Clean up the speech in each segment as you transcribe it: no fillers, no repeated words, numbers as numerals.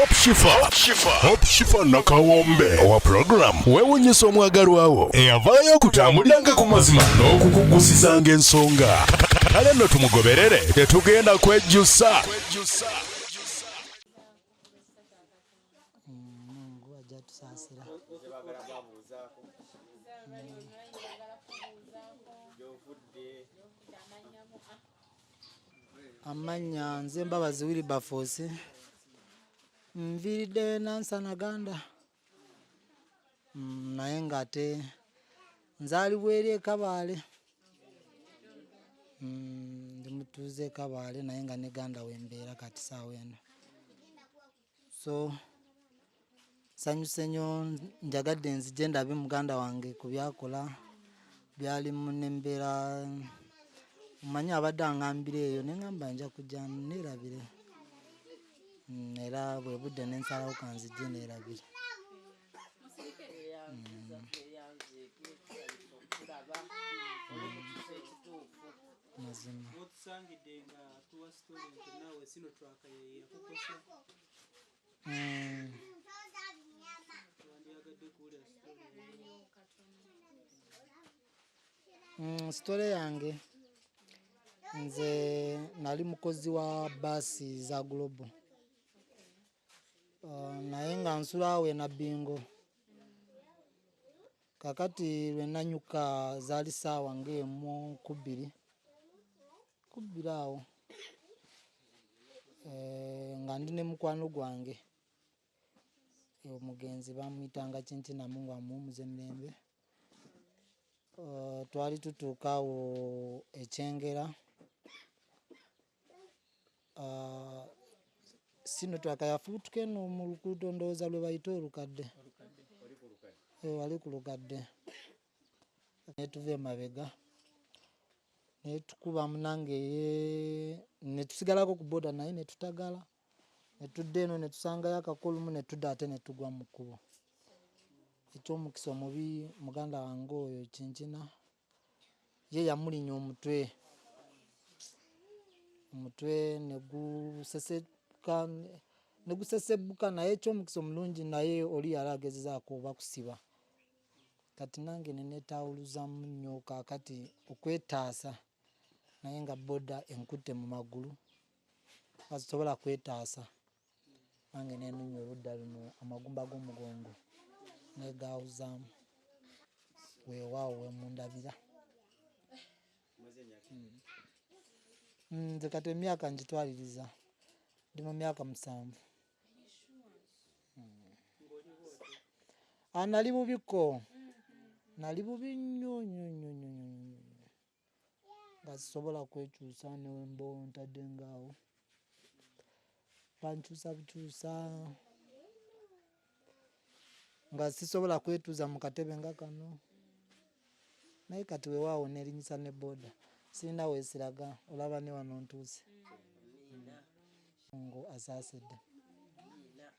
Hope Shifa, Hope Shifa Nakawombe owa program weewunyisa omwagalwawo eyavaayo okutambuliranga ku mazima n'okukugusizanga ensonga. Kale nno tumugoberere, tetugenda kwejjusa. Mungu ajja tusaasira. Amannya nze Mbabazi Wilberforce, nviiridde Nansana Ganda, naye ng'ate nzaalibwa eri e Kabaale. Ndi mutuuze e Kabaale naye nga ne Ganda we mbeera kati ssaawa eno. So nsanyuse nnyo, njagadde nzije ndabe muganda wange ku byakola byalimu n'embeera. Omanyi abadde angambira eyo ne ngamba nja kujja neerabire, era bwe budde ne nsalawo kanzije neerabire. Mazima. Otusangidde nga tuwa story nti naawe Sinotruk yakukosa. Wandyagadde kuwulira story eyo? Story yange, nze nali mukozi wa baasi za Global. Naye nga nsula awo e Nabbingo. Kakati lwe nanyuka zaali ssaawa ng'emu ku bbiri, ku bbiri awo, nga ndi ne mukwano gwange omugenzi bamuyitanga Kintina, Mungu amuwummuze mirembe. Twali tutuuka awo e Kyengera, Sinotruk yafubutuka eno mu luguudo, ndowooza lwe bayita olukadde, wali ku lukadde, netuva emabega netukuba munange netusigalako ku boda naye netutagala, netudda eno netusangayo akakolumu, netudda ate netugwa mu kkubo. Ekyomukisa omubi, muganda wange oyo Kinkina ye yamulinya omutwe, omutwe negusesebuka, naye ekyomukisa omulungi naye oli yali agezezaako oba kusiba. Kati nange nenetawuluzamu nnyo kaakati okwetaasa, naye nga boda enkutte mu magulu nga sisobola kwetaasa, nange nenunya oludda luno, amagumba g'omugongo negaawuzaamu, weewaawo wemundabira. Nze kati emyaka ngitwaliriza ndi mu myaka 7. Nali bubiko, nali bubi nnyo nnyo nnyo nnyo nnyo, nga sisobola kwekyusa newemba ntadde ngaawo bankyusa bukyusa, nga sisobola kwetuuza mu katebe nga kano. Naye kati weewaawo neerinyisa ne boda, sirina weesiraga, olaba ne wano ntuuse. Mungu asaasidde.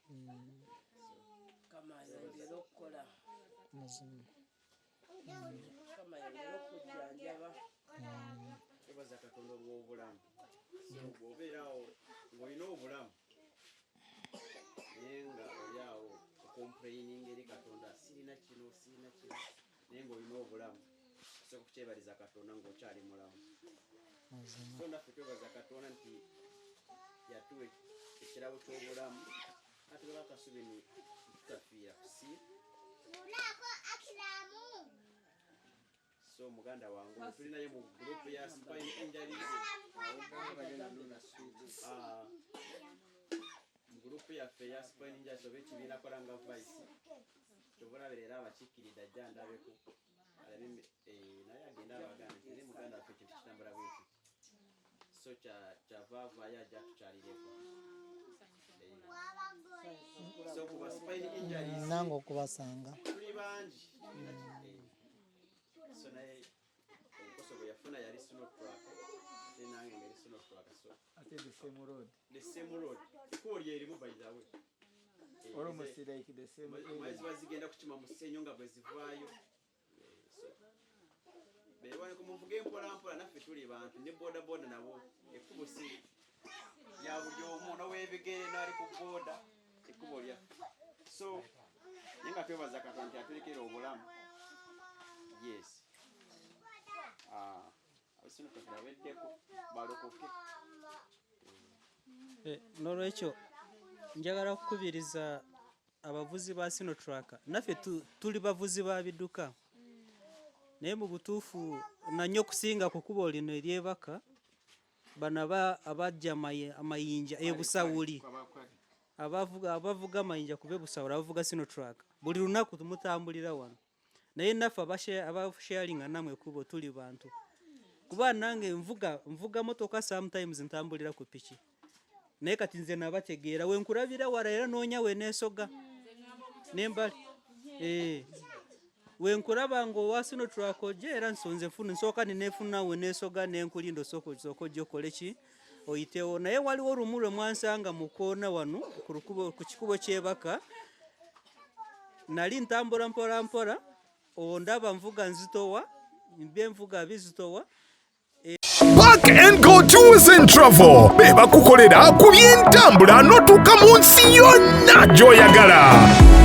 Mukama ayongere okukola. Mazima. Mukama ayongere okujjanjaba. Twebaza Katonda olw'obulamu. So bw'obeera awo ng'olina obulamu naye nga oli awo ocomplaininga eri Katonda, sirina kino, sirina kino, naye ng'olina obulamu, osobola okukyebaliza Katonda ng'okyali mulamu. Mazima. So naffe twebaza Katonda nti yatuwa ekirabo ky'obulamu, atuwera akasubi ni tutafiira kusi. So muganda wange oyo tuli naye mu group ya spine injuries, mu group yaffe eya spine injuries oba ekibiina, kola nga vice, kyova olabira era abakiikiridde ajja ndabeko alabe naye agenda abaganda nti naye muganda waffe ekintu kitambula bwe kiti. So kyava avaayo ajja atukyalireko. So kuba spine injuries Nange okubasanga. Tuli bangi. So naye obukoso bwe yafuna yali Sinotruk, ate nange nga eri Sinotruk, so Ate the same road. The same road, ekkubo lyerimu, by the way. Almost like the same Mwe area. Ziba zigenda kukima musenyu nga bwe zivaayo. So bewaneko muvuge mpola mpola, naffe tuli bantu ne boda boda nabo ekkubo si ya buli omu, n'ow'ebigere n'ali ku boda. So naye nga twebaza Katonda nti atulekera obulamu. Yes, abasinotraka babeddeko balokoke. N'olwekyo njagala kukubiriza abavuzi ba Sinotruk, naffe tuli bavuzi ba bidduka, naye mu butuufu nanye okusinga ku kkubo lino eryebaka bano abajja amayinja ebusawuli, abavuga amayinja kuba ebusawuli, abavuga Sinotruk buli lunaku tumutambulira wano, naye naffe abasharinga namwe ekkubo tuli bantu, kuba nange nvuga motoka, sometimes ntambulira ku piki, naye kati nze nabategeera wenkulabira wala era noonya weneesoga nembali wenkulaba nga owa Sinotruk ojja era nsonze nfuna nsooka ninefuna weneesoga nenkulinda osooka ojja okole ki oyitewo. Naye waliwo olumu lwe mwansanga mu koona wano ku kikubo kyebaka, nali ntambula mpola mpola, ondaba nvuga nzitowa, byenvuga bizitowa. Park and Go Tours and Travel be bakukolera ku by'entambula n'otuuka mu nsi yonna gy'oyagala.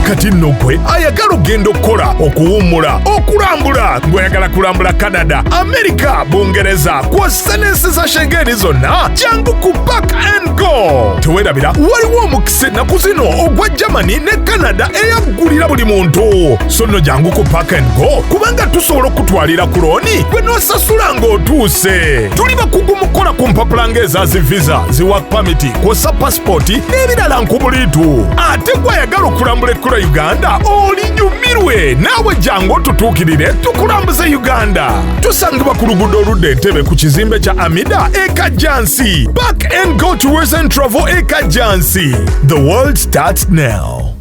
Kati nno gwe ayagala okugenda okukola, okuwummula, okulambula, ng'oyagala kulambula Canada, Amerika, Bungereza kw'ossa n'ensi za Shengeni zonna, jangu ku Park and Go. Teweerabira waliwo omukisa ennaku zino ogwa Germany ne Canada eyaggulira buli muntu. So nno jangu ku Park and Go kubanga tusobola okutwalira ku looni gwe n'osasula ng'otuuse. Tuli bakugu mu kukola ku mpapula ng'eza zi visa, zi work permit kw'ossa pasipoti n'ebirala nkubuliitu. Ate gw'ayagala okulambula ekkula Uganda olinyumirwe, naawe jangu otutuukirire tukulambuze Uganda. Tusangibwa ku luguudo oludda Entebe ku kizimbe kya Amida e Kajjansi. Park and Go Tours and Travel e Kajjansi. The world starts now.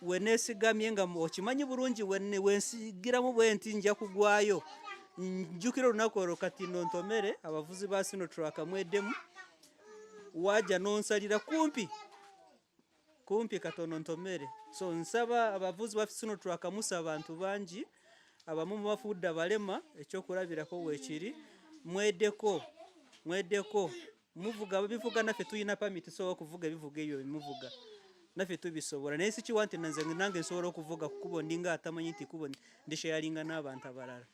Weneesigamye nga okimanyi bulungi wensigiramu bwe nti nja kugwayo, njjukira olunaku olwo. Kati nno ntomere abavuzi ba Sinotruk mweddemu, wajja n'onsalira kumpi kumpi katono ntomere. So nsaba abavuzi ba Sinotruk, musa abantu bangi, abamu mubafudde abalema, ekyokulabirako weekiri. Mweddeko, mweddeko, muvuga bivuga, naffe tulina permit, tusobola okuvuga ebivuga ebyo bimuvuga, naffe tubisobola, naye sikiwa nti nze nange nsobola okuvuga ku kubo ndinga atamanyi nti kubo ndisharinga n'abantu abalala.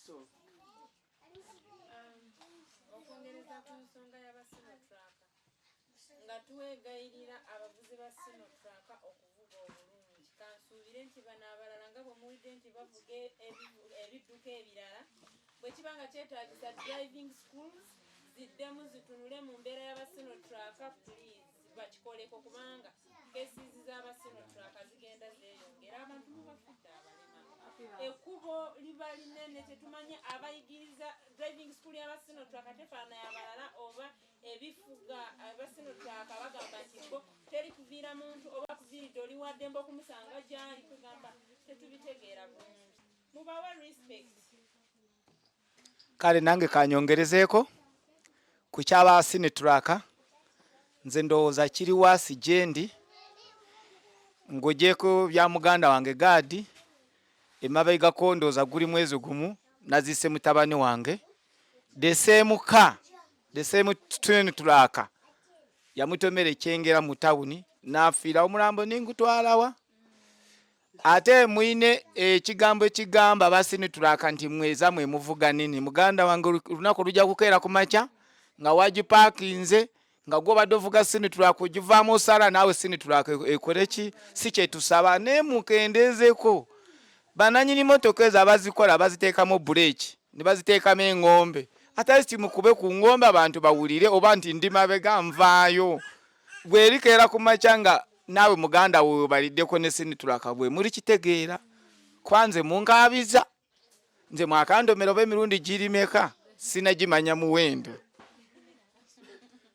So Okwongereza ku nsonga y'abasinotraka, nga twegayirira abavuzi ba Sinotruk okuvuga obulungi. Kansuubire nti bano abalala nga bwe muwulidde nti bavuga ebidduka ebirala, bwe kiba nga kyetaagisa driving schools ziddemu zitunule mu mbeera y'abasinotraka, please bakikoleko, kubanga cases z'abasinotraka zigenda zeeyongera. Abantu mubafudde abalema, ekkubo liba linene, tetumanye abayigiriza driving school y'abasinotraka tefaanana abalala oba ebifuga. Abasinotraka bagamba nti bo teri kuviira muntu oba kuviiridde, oli waddembe okumusanga gyali, kugamba tetubitegeera bulungi. Mubawe respect. Kale nange kanyongerezeeko ku kyaba Sinotruk. Nze ndowooza kiri waasi gyendi ng'ogyeko bya muganda wange Gaadi emabegako, ndowooza guli mwezi gumu naziise mutabani wange, the same car, the same truck yamutomera ekyengera mu tawuni n'afiira, omulambo ningutwalawa. Ate mwine ekigambo ekigamba ba Sinotruk nti mweza mwe muvuga nini. Muganda wange, olunaku lujja kukeera ku makya nga wagipaakinze nga gwobadde ovuga Sinotruk ogivaamu osala naawe Sinotruk ekole ki? Si kyetusaba, naye mukendeezeko. Bananyini motoka ezo abazikola baziteekamu bureeki ne baziteekamu eŋŋombe, ate si mukube ku ŋŋombe abantu bawulire oba nti ndi mabega nvaayo. Bwerikeera ku makya nga naawe muganda we baliddeko ne Sinotruk bwe muli kitegeera kwanze munkaabiza nze mwakandomera oba emirundi giri meka sinagimanya muwendo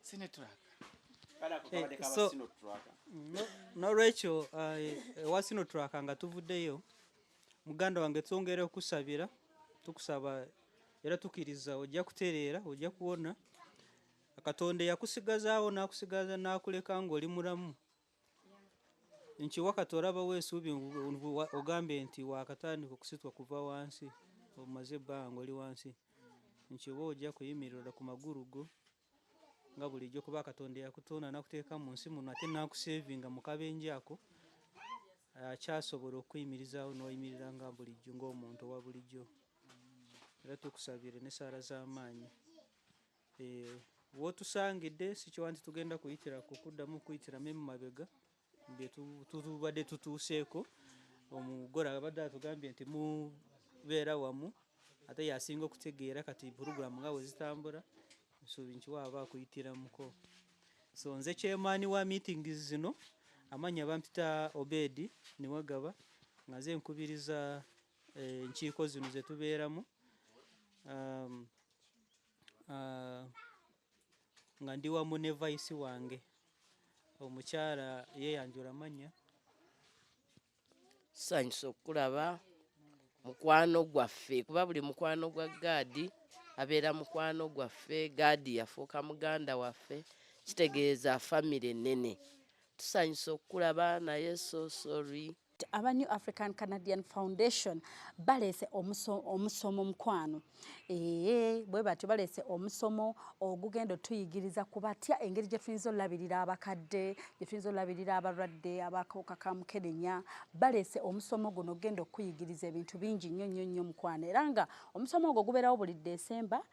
Sinotruk. Kale ako kabadde kaba Sinotruk. N'olwekyo ewa Sinotruk nga tuvuddeyo, muganda wange, twongere okusabira, tukusaba era tukkiriza ojja kutereera, ojja kuwona. Katonda yakusigazaawo n'akusigaza n'akuleka ng'oli mulamu, nkiwa kati olabawo essuubi, ogambe nti wakatandika okusitwa kuva wansi, omaze ebbanga ng'oli wansi, nkiwa ojja kuyimirira ku magulu go. Nga bulijjo kuba Katonda eyakutonda nakuteeka mu nsi muno ate nakusevinga mu kabenje ako, akyasobola okukuyimirizaawo n'oyimirira nga bulijjo ng'omuntu owa bulijjo. Era tukusabire n'essaala z'amaanyi. Eh, w'otusangidde sikiwa nti tugenda kuyitira ku kuddamu kuyitiramu emabega bye tubadde tutuuseeko. Omugole abadde atugambye nti mubeera wamu ate yasinga okutegeera kati puroguramu nga bwe zitambula, nsuubi nti waaba akuyitiramuko. So nze chairman wa meetings zino, amannya bampita Obedi Niwagaba, nga nze nkubiriza enkiiko zino ze tubeeramu, nga ndi wamu ne vice wange omukyala yeeyanjula mannya. Tusanyusa okukulaba mukwano gwaffe, kuba buli mukwano gwa Gaadi abeera mukwano gwaffe. Gaadi yafuuka muganda waffe, kitegeeza famire nnene. Tusanyusa okukulaba, naye so sorry. Aba New African Canadian Foundation baleese omusomo mukwano. Ee, bwe batyo baleese omusomo ogugenda otuyigiriza ku batya engeri gye tuyinza olabirira abakadde, gye tuyinza olabirira abalwadde abakawuka ka mukenenya. Baleese omusomo guno ogenda okuyigiriza ebintu bingi nnyo nnyo nnyo mukwano, era nga omusomo ogwo gubeerawo buli Desemba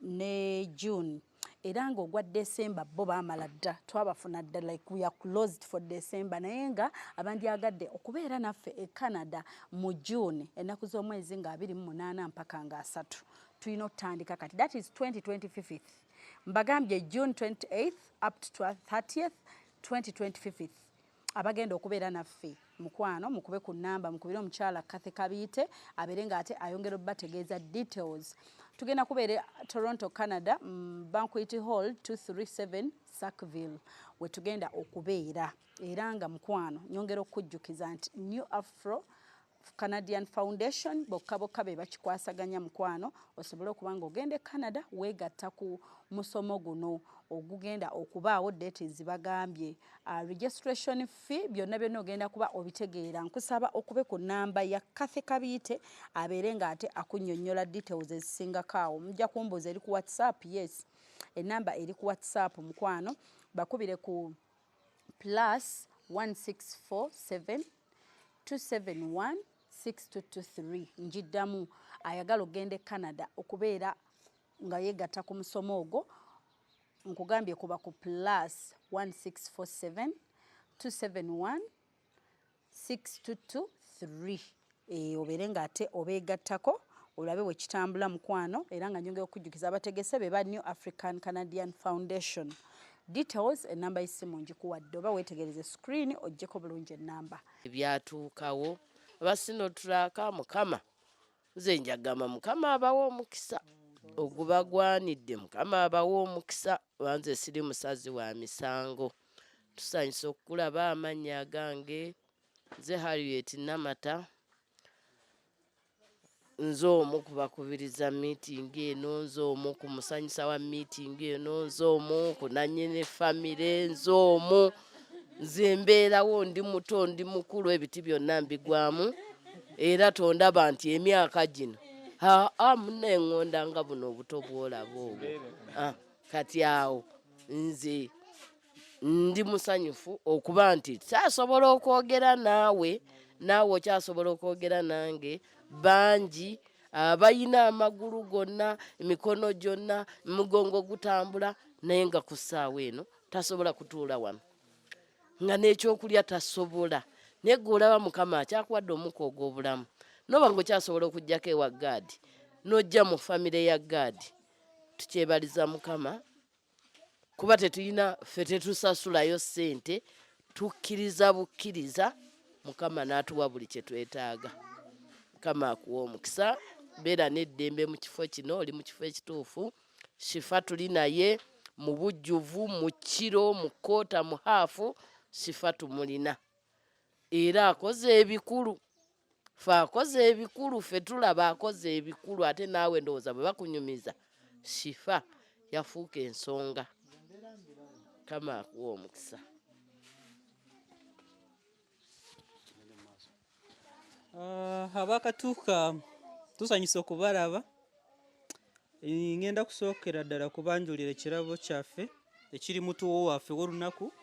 ne June, era nga ogwa December bo baamala dda, twabafuna dda, like we are closed for December. Naye nga abandyagadde okubeera naffe e Canada mu June, ennaku z'omwezi nga 28 mpaka nga 30, tulina okutandika kati, that is 2025. Mbagambye June 28th up to 30th 2025. Abagenda okubeera naffe mukwano, mukube ku namba, mukubire omukyala Kathy Kabiite abeere ng'ate ayongera obbategeeza details. Tugenda kubeera Toronto, Canada, Banquet Hall, 237 Sackville, we tugenda okubeera. Era nga mukwano nyongera okukujjukiza nti New Afro Canadian Foundation bokka bokka be bakikwasaganya mukwano, osobole okuba nga ogenda e Canada weegatta ku musomo guno ogugenda okubaawo date zibagambye. Registration fee, byonna byonna ogenda kuba obitegeera. Nkusaba okube ku namba ya Kathy Kabiite abeere ng'ate akunnyonnyola details ezisingako awo. Mujja kumbuuza eri ku WhatsApp. Yes, enamba eri ku WhatsApp mukwano, bakubire ku +1647 271 6223. Njiddamu, ayagala okugenda e Canada okubeera nga yeegatta ku musomo ogwo, nkugambye kuba ku +1647 271 6223, obeere ng'ate obeegattako olabe bwe kitambula mukwano. Era nga nyongera okujjukiza, abategese be ba New African Canadian Foundation. Details, enamba y'essimu ngikuwadde, oba weetegereze screen oggyeko bulungi enamba. Ebyatuukawo abasinotraka, Mukama, nze njagamba Mukama abawe omukisa ogubagwanidde, Mukama abawe omukisa. Banze siri musazi wa misango. Tusanyusa okukulaba. Amannya agange nze Harriet Namata, nze omu ku bakubiriza miitingi eno, nze omu ku musanyusa wa miitingi eno, nze omu ku nannyini famire, nze omu, nze mbeerawo, ndi muto, ndi mukulu, ebiti byonna mbigwamu. Era tondaba nti emyaka gino aa muneŋŋonda nga buno obuto bwolaba obwo. Ah, kati awo nze ndi musanyufu okuba nti kyasobola okwogera naawe, naawe okyasobola okwogera nange. Bangi abalina amagulu gonna, emikono gyonna, emugongo gutambula, naye nga ku ssaawa eno tasobola kutuula wano, nga n'ekyokulya tasobola. Naye gwe olaba Mukama akyakuwadde omukka ogw'obulamu, noba nga okyasobola okugjako ewa Gaadi n'ojja mu famire ya Gaadi, tukyebaliza Mukama, kuba tetulina, ffe tetusasulayo ssente, tukkiriza bukkiriza, Mukama n'atuwa buli kye twetaaga. Mukama akuwa omukisa, beera n'eddembe mu kifo kino, oli mu kifo ekituufu. Shifa tuli naye mu bujjuvu, mu kiro, mu quarter, mu half. Shifa tumulina era akoze ebikulu. Fe akoze ebikulu, ffe tulaba akoze ebikulu. Ate naawe ndowooza bwe bakunyumiza, Shifa yafuuka ensonga. Kama akuwa omukisa. Abakatuuka tusanyusa okubalaba. Ngenda kusookera ddala kubanjulira ekirabo kyaffe. ekiri mutuwo waffe w'olunaku.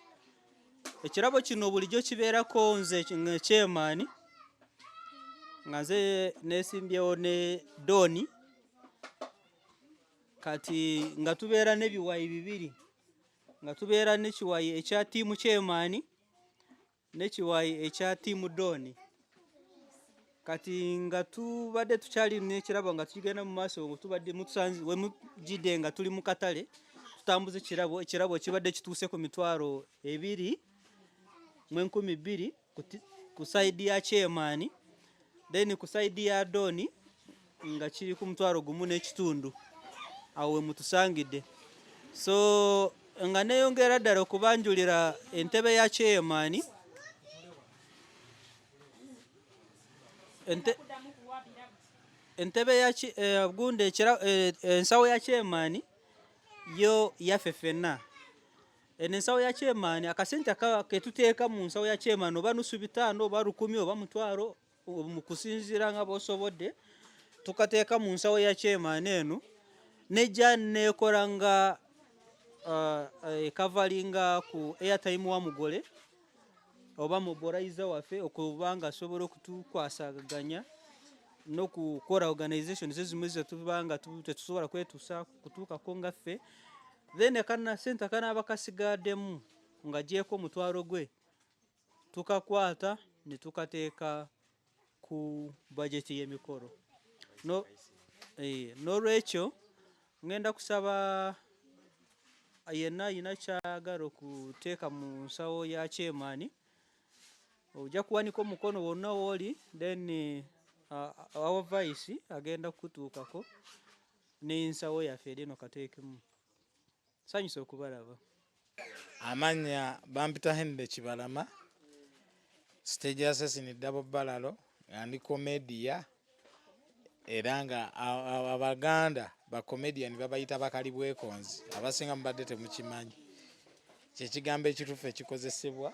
Ekirabo kino bulijjo kibeerako nze chairman, nga nze nesimbyewo ne Doni. Kati nga tubeera n'ebiwayi bibiri, nga tubeera n'ekiwayi ekya tiimu chairman n'ekiwayi ekya tiimu Doni. Kati nga tubadde tukyali n'ekirabo nga tugenda mu maaso, tubadde mutusanze we mujjidde nga tuli mu katale tutambuza ekirabo. Ekirabo kibadde kituuse ku 2,200 ku side ya chairman, then ku side ya Doni nga kiri ku 1,500. Awo we mutusangidde. So nga neeyongera ddala okubanjulira entebe ya chairman. Entebe ya gundi ensawo ya chairman yo yaffe ffenna. Eno ensawo ya chairman, akasente ketuteeka mu nsawo ya chairman, oba nusu bitaano oba 1,000 oba 500, mu kusinziira nga bw'osobodde, tukateeka mu nsawo ya chairman. Eno nejja neekola nga ekavalinga ku airtime wa mugole oba mobilizer waffe, okuba nga asobola okutukwasaganya n'okukola organization ezimu zetuba nga tetusobola kwetuusa kutuukako nga ffe. Then akana sente akanaaba kasigaddemu nga gyeko omutwalo gwe, tukakwata ne tukateeka ku bajeti y'emikolo. No, n'olwekyo ngenda kusaba yenna ayina kyagala okuteeka mu nsawo ya chairman, ojja kuwanika omukono wonna wooli, then our vice agenda kukutuukako n'ensawo yaffe eri eno kateekemu. Sanyusa okubalaba. Amannya bampita Henry Kibalama, stage assassin double barrel, nga ndi comedian, era nga Abaganda ba comedian babayita bakali bwekonzi. Abasinga mubadde temukimanyi, kyekigambo ekituufu ekikozesebwa.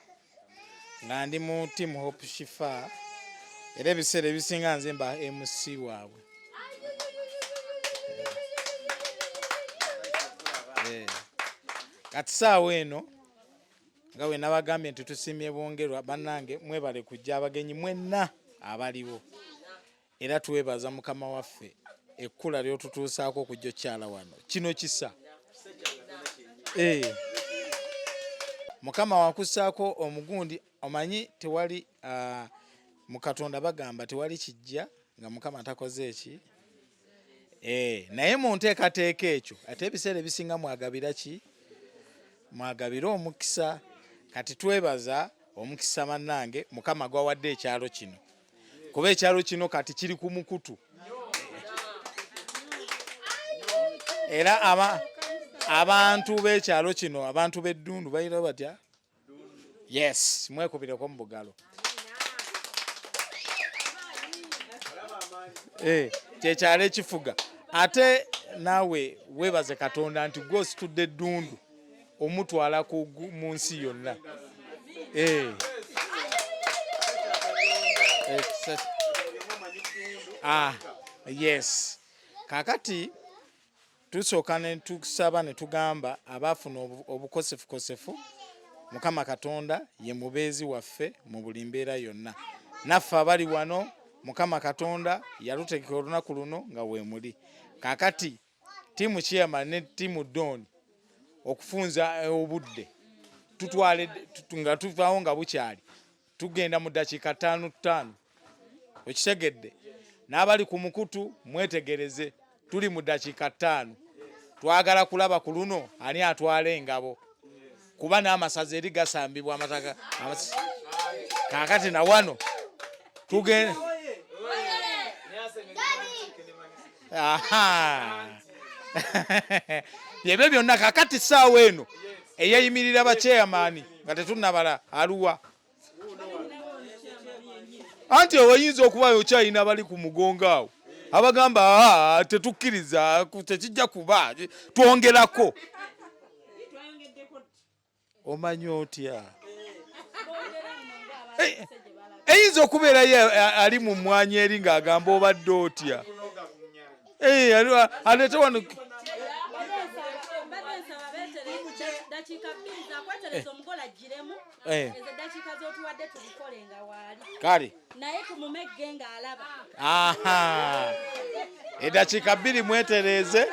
Nga ndi mu team Hope Shifa, era ebiseera ebisinga nze mba MC waabwe. Kati saawa eno nga bwe nabagambye nti tusiimye bwongerwa, bannange mwebale kujja, abagenyi mwenna abaliwo, era twebaza Mukama waffe ekkula lyotutuusaako okujja okyala wano. Kino kisa. Mukama wakussaako omugundi. Omanyi tewali mu Katonda bagamba tewali kijja nga Mukama takoze eki. Naye mu nteekateeka ekyo ate ebiseera ebisinga mwagabira ki? Mwagabira omukisa. Kati twebaza omukisa bannange Mukama gwawadde ekyalo kino, kuba ekyalo kino kati kiri ku mukutu, era abantu b'ekyalo kino, abantu b'eddundu bayita batya? Yes, mwekubireko mu bugalo. Kyekyalo ekifuga. Ate naawe weebaze Katonda nti gwe ositudde eddundu omutwala mu nsi yonna. Yes, kakati tusooka ne tusaba ne tugamba abaafuna obukosefukosefu, Mukama Katonda ye mubeezi waffe mu buli mbeera yonna. Naffe abali wano, Mukama Katonda yalutegeka olunaku luno nga weemuli. Kakati tiimu chairman ne tiimu Don okufunza obudde tutwale nga tuvaawo nga bukyali, tugenda mu ddakiika ttaano ttaano, okitegedde? N'abali ku mukutu mwetegereze, tuli mu ddakiika 5. Twagala kulaba ku luno ani atwala engabo, kuba n'amasaza eri gasambibwa amataka. Kaakati na wano tugenda. Byebyo byonna. Kakati saawa eno eyeyimirira ba chairman nga tetunnabala aluwa, anti oyinza okuba okyalina bali ku mugongo awo abagamba tetukkiriza, tekijja kuba, twongerako. Omanyi otya? Eyinza okubeerayo ali mu mmwanyi eri ng'agamba obadde otya, aleete wano. Eh. Ezo eddakiika z'otuwadde tubikole nga waali. Kale. Naye tumumegge ng'alaba. Aha. Eddakiika bbiri mwetereeze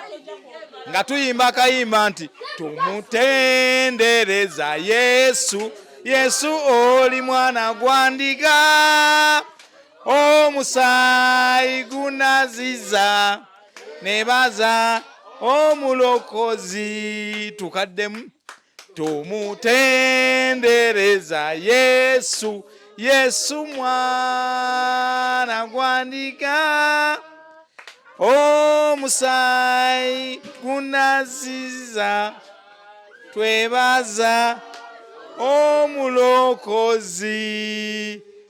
nga tuyimba akayimba nti tumutendereza Yesu, Yesu oli mwana gwa ndiga, omusaayi gunaziza, nebaza omulokozi. Tukaddemu. Tumutendereza Yesu, Yesu mwana gwa ndiga, omusaayi gunaziza, twebaza omulokozi.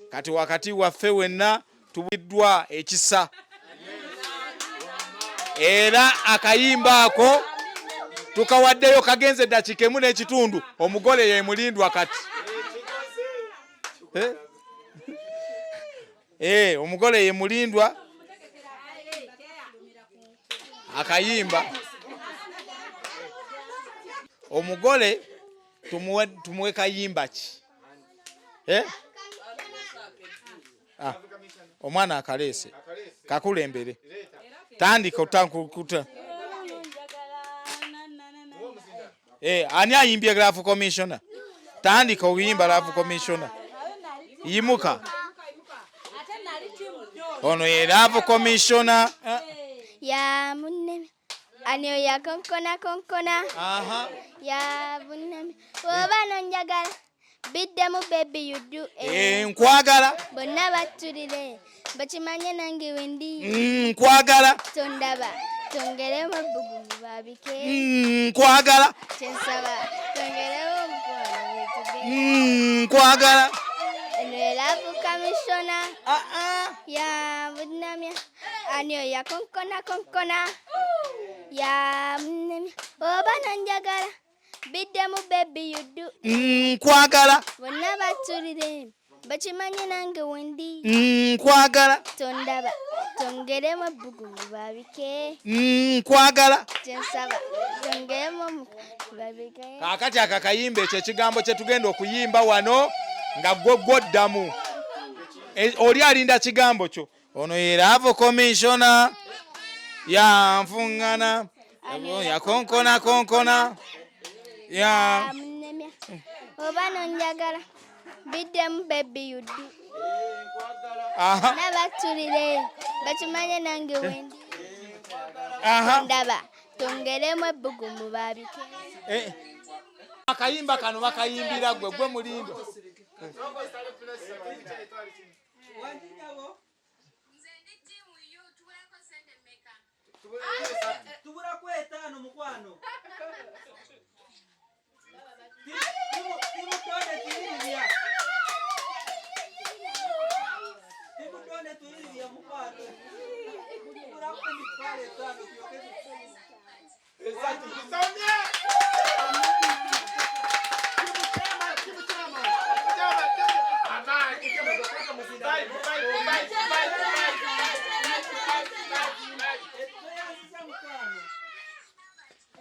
Kati wakati waffe wenna tubuliddwa ekisa era akayimba ako tukawaddeyo kagenze eddakiika emu n'ekitundu omugole yemulindwa kati eh? Eh, omugole yemulindwa akayimba omugole tumuwe kayimba ki eh? Ah, omwana akaleese kakulembere tandika otankukuta eh, ani ayimbye love commissioner tandika okuyimba love commissioner yimuka ono ye love commissioner ya munne ani oyo yakonkona konkona ya bunne oba nonjagala Biddemu baby you do eh. eh, nkwagala bonna battulire bakimanye nange wendi nkwagala tondaba tongeremu ebbugumu babike nkwagala kyensaba tongeremu omukwano nkwagala eno elavu kamishona ah, ah. ya bunamya ani oyo yakonkona konkona ya munemya oba nonjagala Biddemu baby you do. Nkwagala. Bonna batulire bakimanye nange wendi. Nkwagala. Tondaba tongeremu ebbugumu babike. Nkwagala. Kyensaba tongeremu babike. Kaakati ako akayimba ekyo ekigambo kye tugenda okuyimba wano nga gwo gwoddamu. E, oli alinda kigambo kyo. Ono ye love commissioner yanfungana yakonkona konkona ya oba nonjagala biddemu baby you do nabatulire bakimanye nange wendi ndaba tongeremu ebbugumu babike eh. Akayimba kano bakayimbira gwe gwe mulindo. Tubulako etaano mukwano. Timutone tuyiribya mukwano. Tubulako emitwalo etaano tuyoke.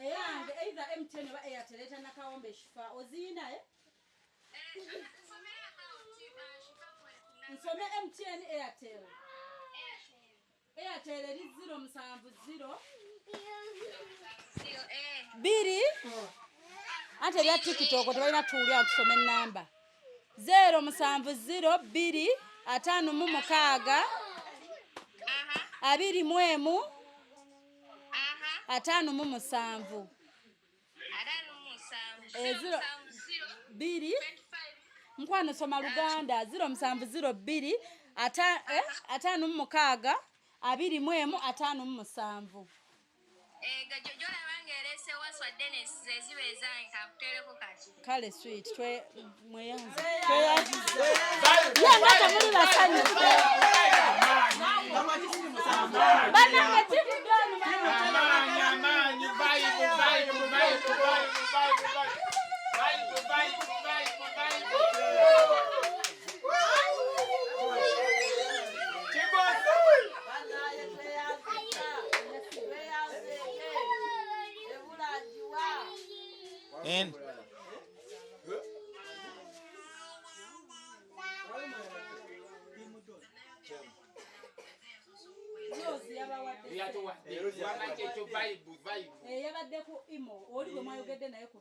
Eyange either MTN oba Airtel eta nakawombe shifa oziina eh? Nsome MTN Airtel. Airtel eri 070 2 anti ebya TikTok tebalina tuwulira tusome ennamba 070 2 56 21 57 2 mukwano soma Luganda 0702 56 21 57. Kale sweet mweyanze tweyanziza yenga temuli basanyufu banange timudonu. Yabadde ku imo oli gwe mwayogedde naye ku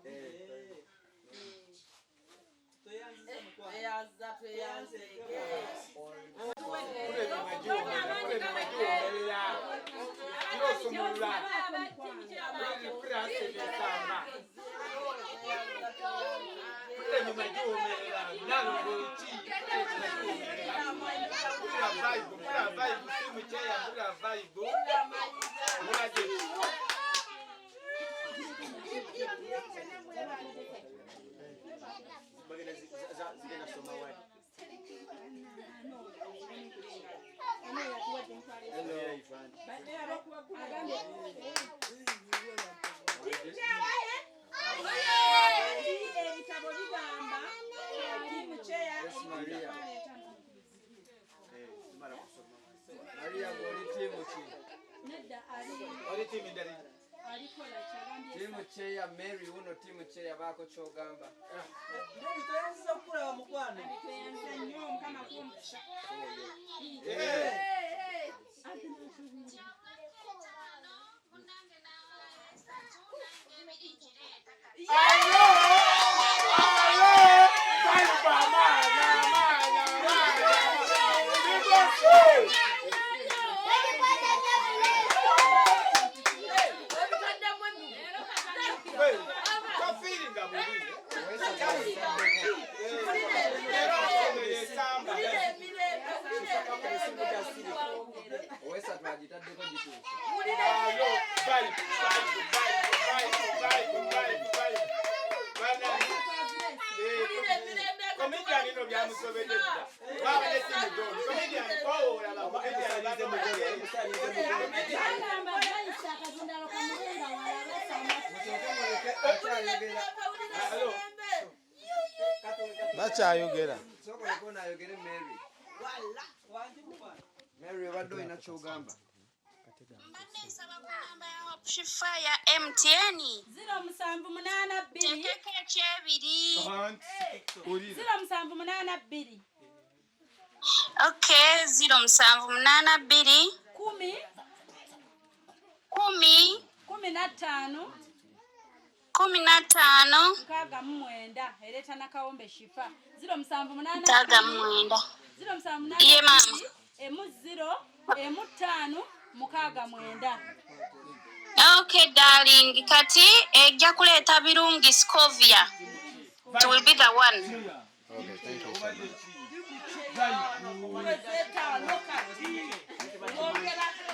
Ebitabo bigamba tiimu kyeya Maria ng'oli ttiimu ki? Nedda ali Oli ttiimu endala. Alikola kyagambye. Ttiimu kyeya Mary wuno ttiimu kyeya baako ky'ogamba. Mary toyanziza kukulaba mukwano. Tweyanza nnyo Mukama akuwe omukisa. Owesatu agitaddeko gituuse. Comedian ino byamusobedde dda. Babadde ttiimu Don. Comedian kowoola ba comedian Agamba bayisa akazindalo kamubenga wala basama. Bakyayogera. Sooka oleke ono ayogere Mary. Mary obadde olina ky'ogamba. Shifa ya MTN 0782 tekeko ekyebiri. 0782. Okay, 0782 10 10 15 15 69 ereeta Nakawombe Shifa 078 69. 078 Ye maama. emu 0 emu 5 69. Okay darling, kati ejja kuleeta birungi Scovia. It will be the one. Okay, thank you so much.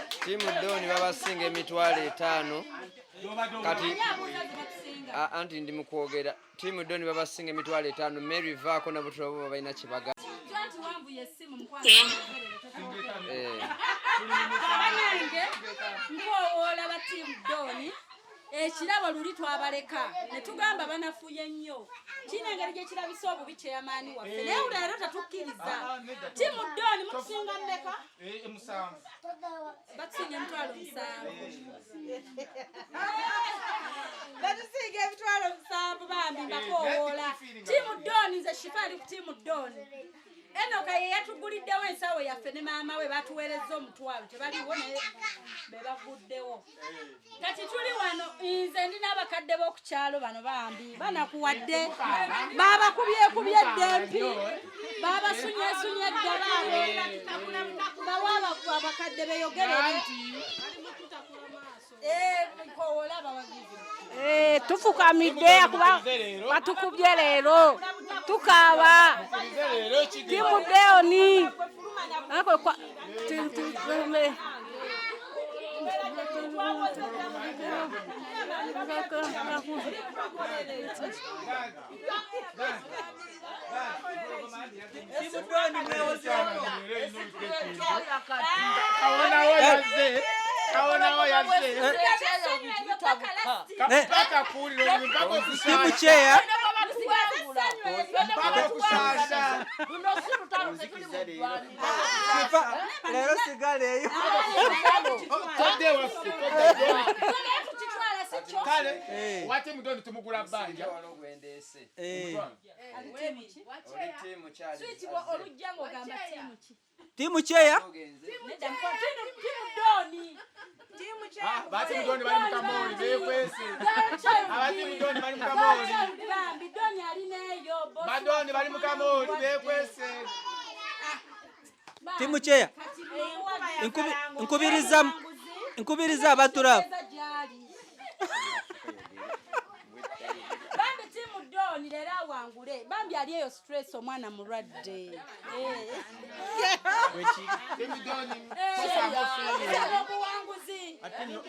Ttiimu Don babasinga 500,000 kati anti ndi mu kwogera. Ttiimu Don babasinga 500,000. Mary vaako nabo tulabe oba balina kye bagamba. Anti wanvuye essimu mukwano. Eh. Banange nkoowoola ba ttiimu Don ekirabo luli twabaleka ne tugamba banafuye nnyo kiina engeri gye kirabisa obubi kyeyamaani waffe naye leero tetukkiriza. Ttiimu Don mutusinga mmeka? Batusinga 700,000. Batusinga 700,000 bambi mbakoowoola. Ttiimu Don nze Shifa ali ku ttiimu Don. Enoka ye yatuguliddewo ensawo yaffe ne maama we batuweerezza 50,000 tebaliwo naye be baguddewo. Kati tuli wano nze ndi n'abakadde b'oku kyalo bano bambi banakuwadde babakubyekubye edda empi babasunyesunye edda baabo bawa abakadde beyogerere. Nkowoola abawagizi. Tufukamidde kuba batukubye leero tukaaba. Ttiimu Deoni Ttiimu Don mwewozeeko. Kawonawo yazze. Kawonawo yazze. Mpaka kuwulira obubi, mpaka okusaasa. Ttiimu kyeya. Mpaka okusaasa. Shifa leero sigala eyo. Todde waffe, todde. Tukitwala Kale owa tiimu Doni tumugula bbanja. Tiimu kyeya Ba tiimu Doni bali mu kamooli beekwese. Aba tiimu Doni bali mu kamooli. Badoni bali mu kamooli beekwese. Tiimu kyeya nkubiriza abatulaba. Bambi tiimu Doni leero awangule. Bambi ali eyo stress omwana mulwadde. Tusaba obuwanguzi.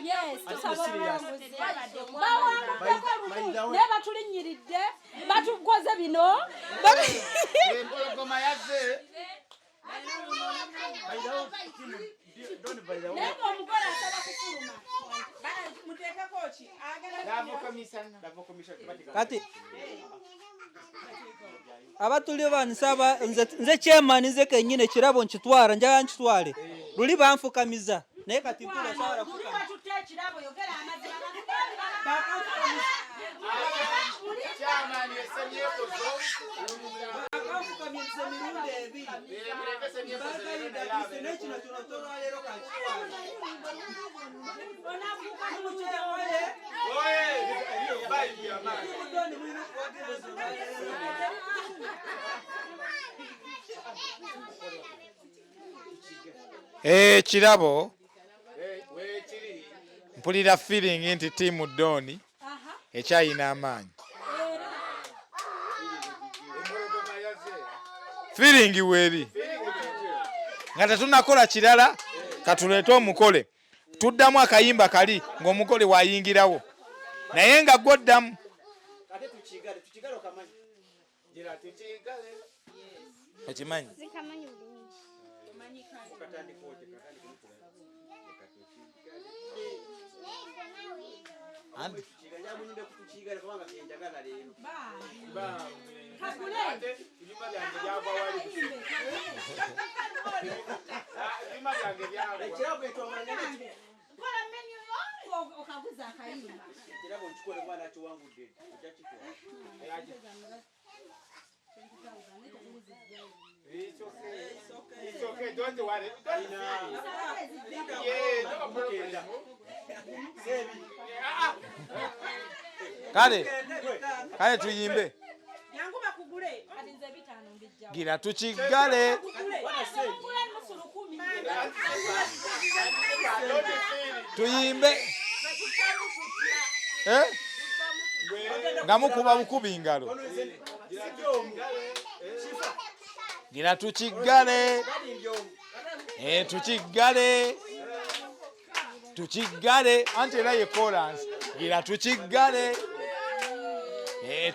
Yes, tusaba obuwanguzi. Bawanguddeko lumu naye batulinnyiridde, batukoze bino. Empologoma yazze. Naye ng'omugole asaba kufuluma. Kati abatuli bansaba nze chairman nze kenyine kirabo nkitwara njagala nkitwale. Luli banfukamiza naye kati mpulira sawa kufukama. Chairman yesemyekozo. Bakanfukamiza emirundi ebiri. Naye kino kino tolwaleero kankitwale. Ekirabo mpulira feeling nti tiimu Doni ekyayina amaanyi. Feeling weeri nga tetunakola kirala, katuleete omukole tuddamu akayimba kali ng'omugole wayingirawo naye nga gwoddamu. Okimanyi? It's okay, don't worry. Yeah, no problem. Kale, kale tuyimbe. Gira tukiggale. Tuyimbe. Nga mukuba bukubi ngalo. Gira tukiggale. Tukiggale. Tukiggale. Anti era ye chorus. Gira tukiggale.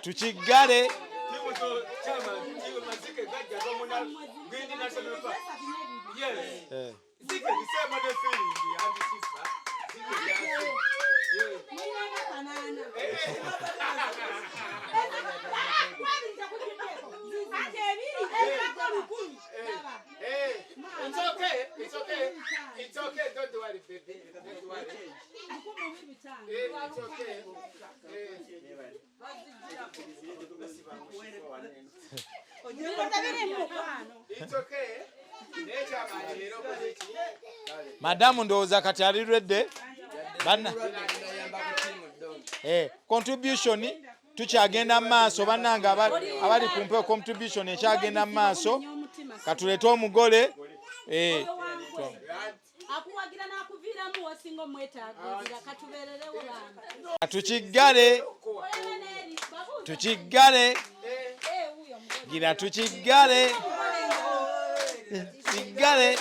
Tukiggale. It's okay, it's okay, it's okay, don't worry, baby. Don't worry. It's okay. It's okay. Madamu ndowooza kati ali ready. Banna. Contribution tukyagenda mu maaso bannange abali ku mpewo contribution ekyagenda mu maaso. Katuleete omugole. Akuwagira n'akuviiramu wasinga omwetaagirira katubeererewo bambi. Tukiggale. Tukiggale. Gira tukiggale. Tukiggale.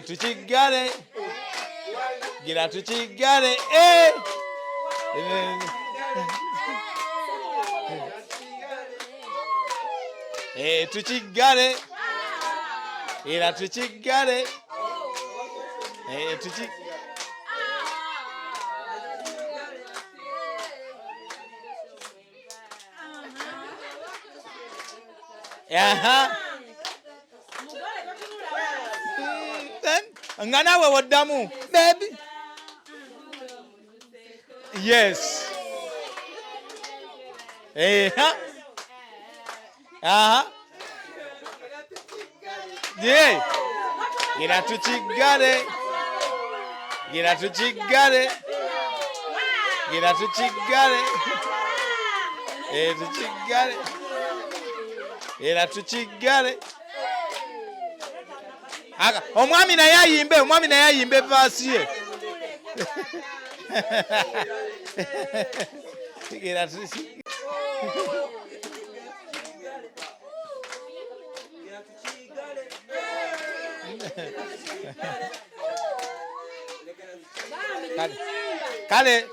Tukiggale. Gira tukiggale. Tukiggale. Era tukiggale. Aha. Nga naawe woddamu baby. Yes. Eha. Aha. Yeah. Gira tukiggale. Gira tukiggale. Gira tukiggale. Eh, tukiggale. Era tukiggale. Aka, omwami naye ayimbe, omwami naye ayimbe verse ye. Gira tukiggale. Kale, kale,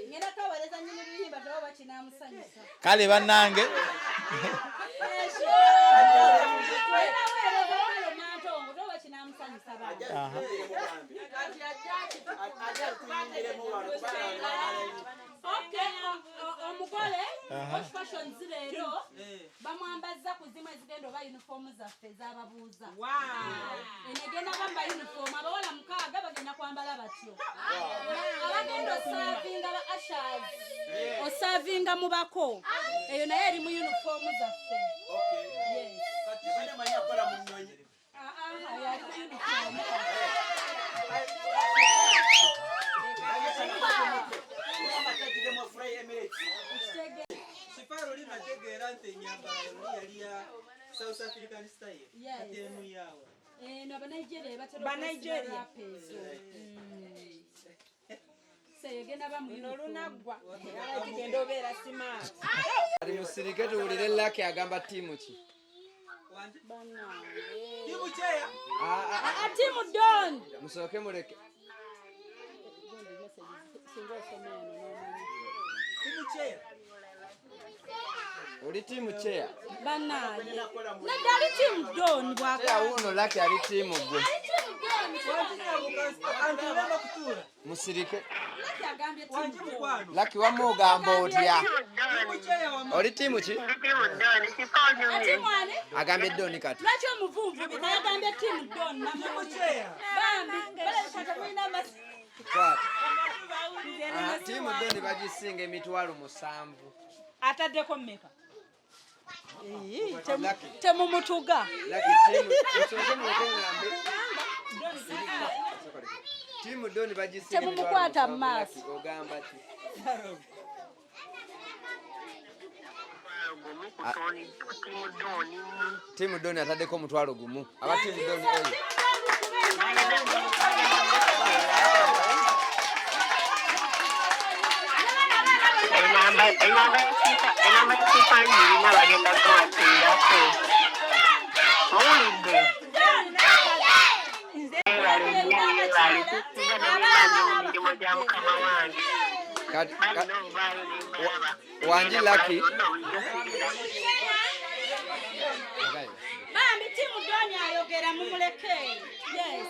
Ngenda kaweereza nnyini luyimba tulabe oba kinaamusanyusa. Kale bannange. Weereza kale Nantongo, tulabe oba kinaamusanyusa bambi. Aha. Okay, omugole Aha. Wash Fashions leero bamwambazza ku zimu ezigenda oba yunifoomu zaffe ez'ababuuza. Eno egenda bamba yunifoomu, abawala 6 bagenda kwambala batyo. Abagenda osaavinga ba ushers, osaavinga mubako, eyo naye eri mu yunifoomu zaffe. Yes. Ah, ah, oyo ali mu yunifoomu. Shifa luli nategeera nti ennyambala luli yali ya South African style. Yes. Kati emu yaawa. Eno Abanigeria batera Banigeria. okwesiba wrap ezo. So egenda ba mu Luno uniform. lunaggwa era tugenda obeera smart. Kati musirike tuwulire Lucky agamba ttiimu ki? Tiimu kyeya. Ah, ah, ah. Ah, Tiimu Don. Musooke muleke. Singa osoma eno n'omanya. Tiimu kyeya. Oli ttiimu kyeya. Bannange. Nedda ali Tiimu Don bw'agamba. Kyeya wuuno Lucky ali ttiimu gwe. Ali Tiimu Don. Antuulema kutuula. Musirike. Lucky agambye Tiimu Don. Lucky wamma ogamba otya? Tiimu kyeya wamma. Oli ttiimu ki? Tiimu ani? Agambye Don kati. Lwaki omuvunvubika yagambye Tiimu Don? Tiimu kyeya. Bambi, balabika temulina amasi. Kwata. Ah, ttiimu Don bagisinga 700,000. Ataddeko mmeka? Lucky. Temumutuga. Lucky ttiimu musooke muleke ngambe. Ttiimu Don bagisinga Temumukwata mu 700,000. maaso. Lucky ogamba ki? Ttiimu Don ataddeko 10,000. Aba ttiimu Don oyo. Enamba y'ekifaananyi erina bagenda kubateerako. Muwulidde? Mwebale nnyo, mwebale. Tusinga n'obubanja mu mirimu gya Mukama wange. Kati Balina obubaayo ne mbalaba. Wangi Lucky. Bambi Tiimu Don ayogera mumuleke. Yes.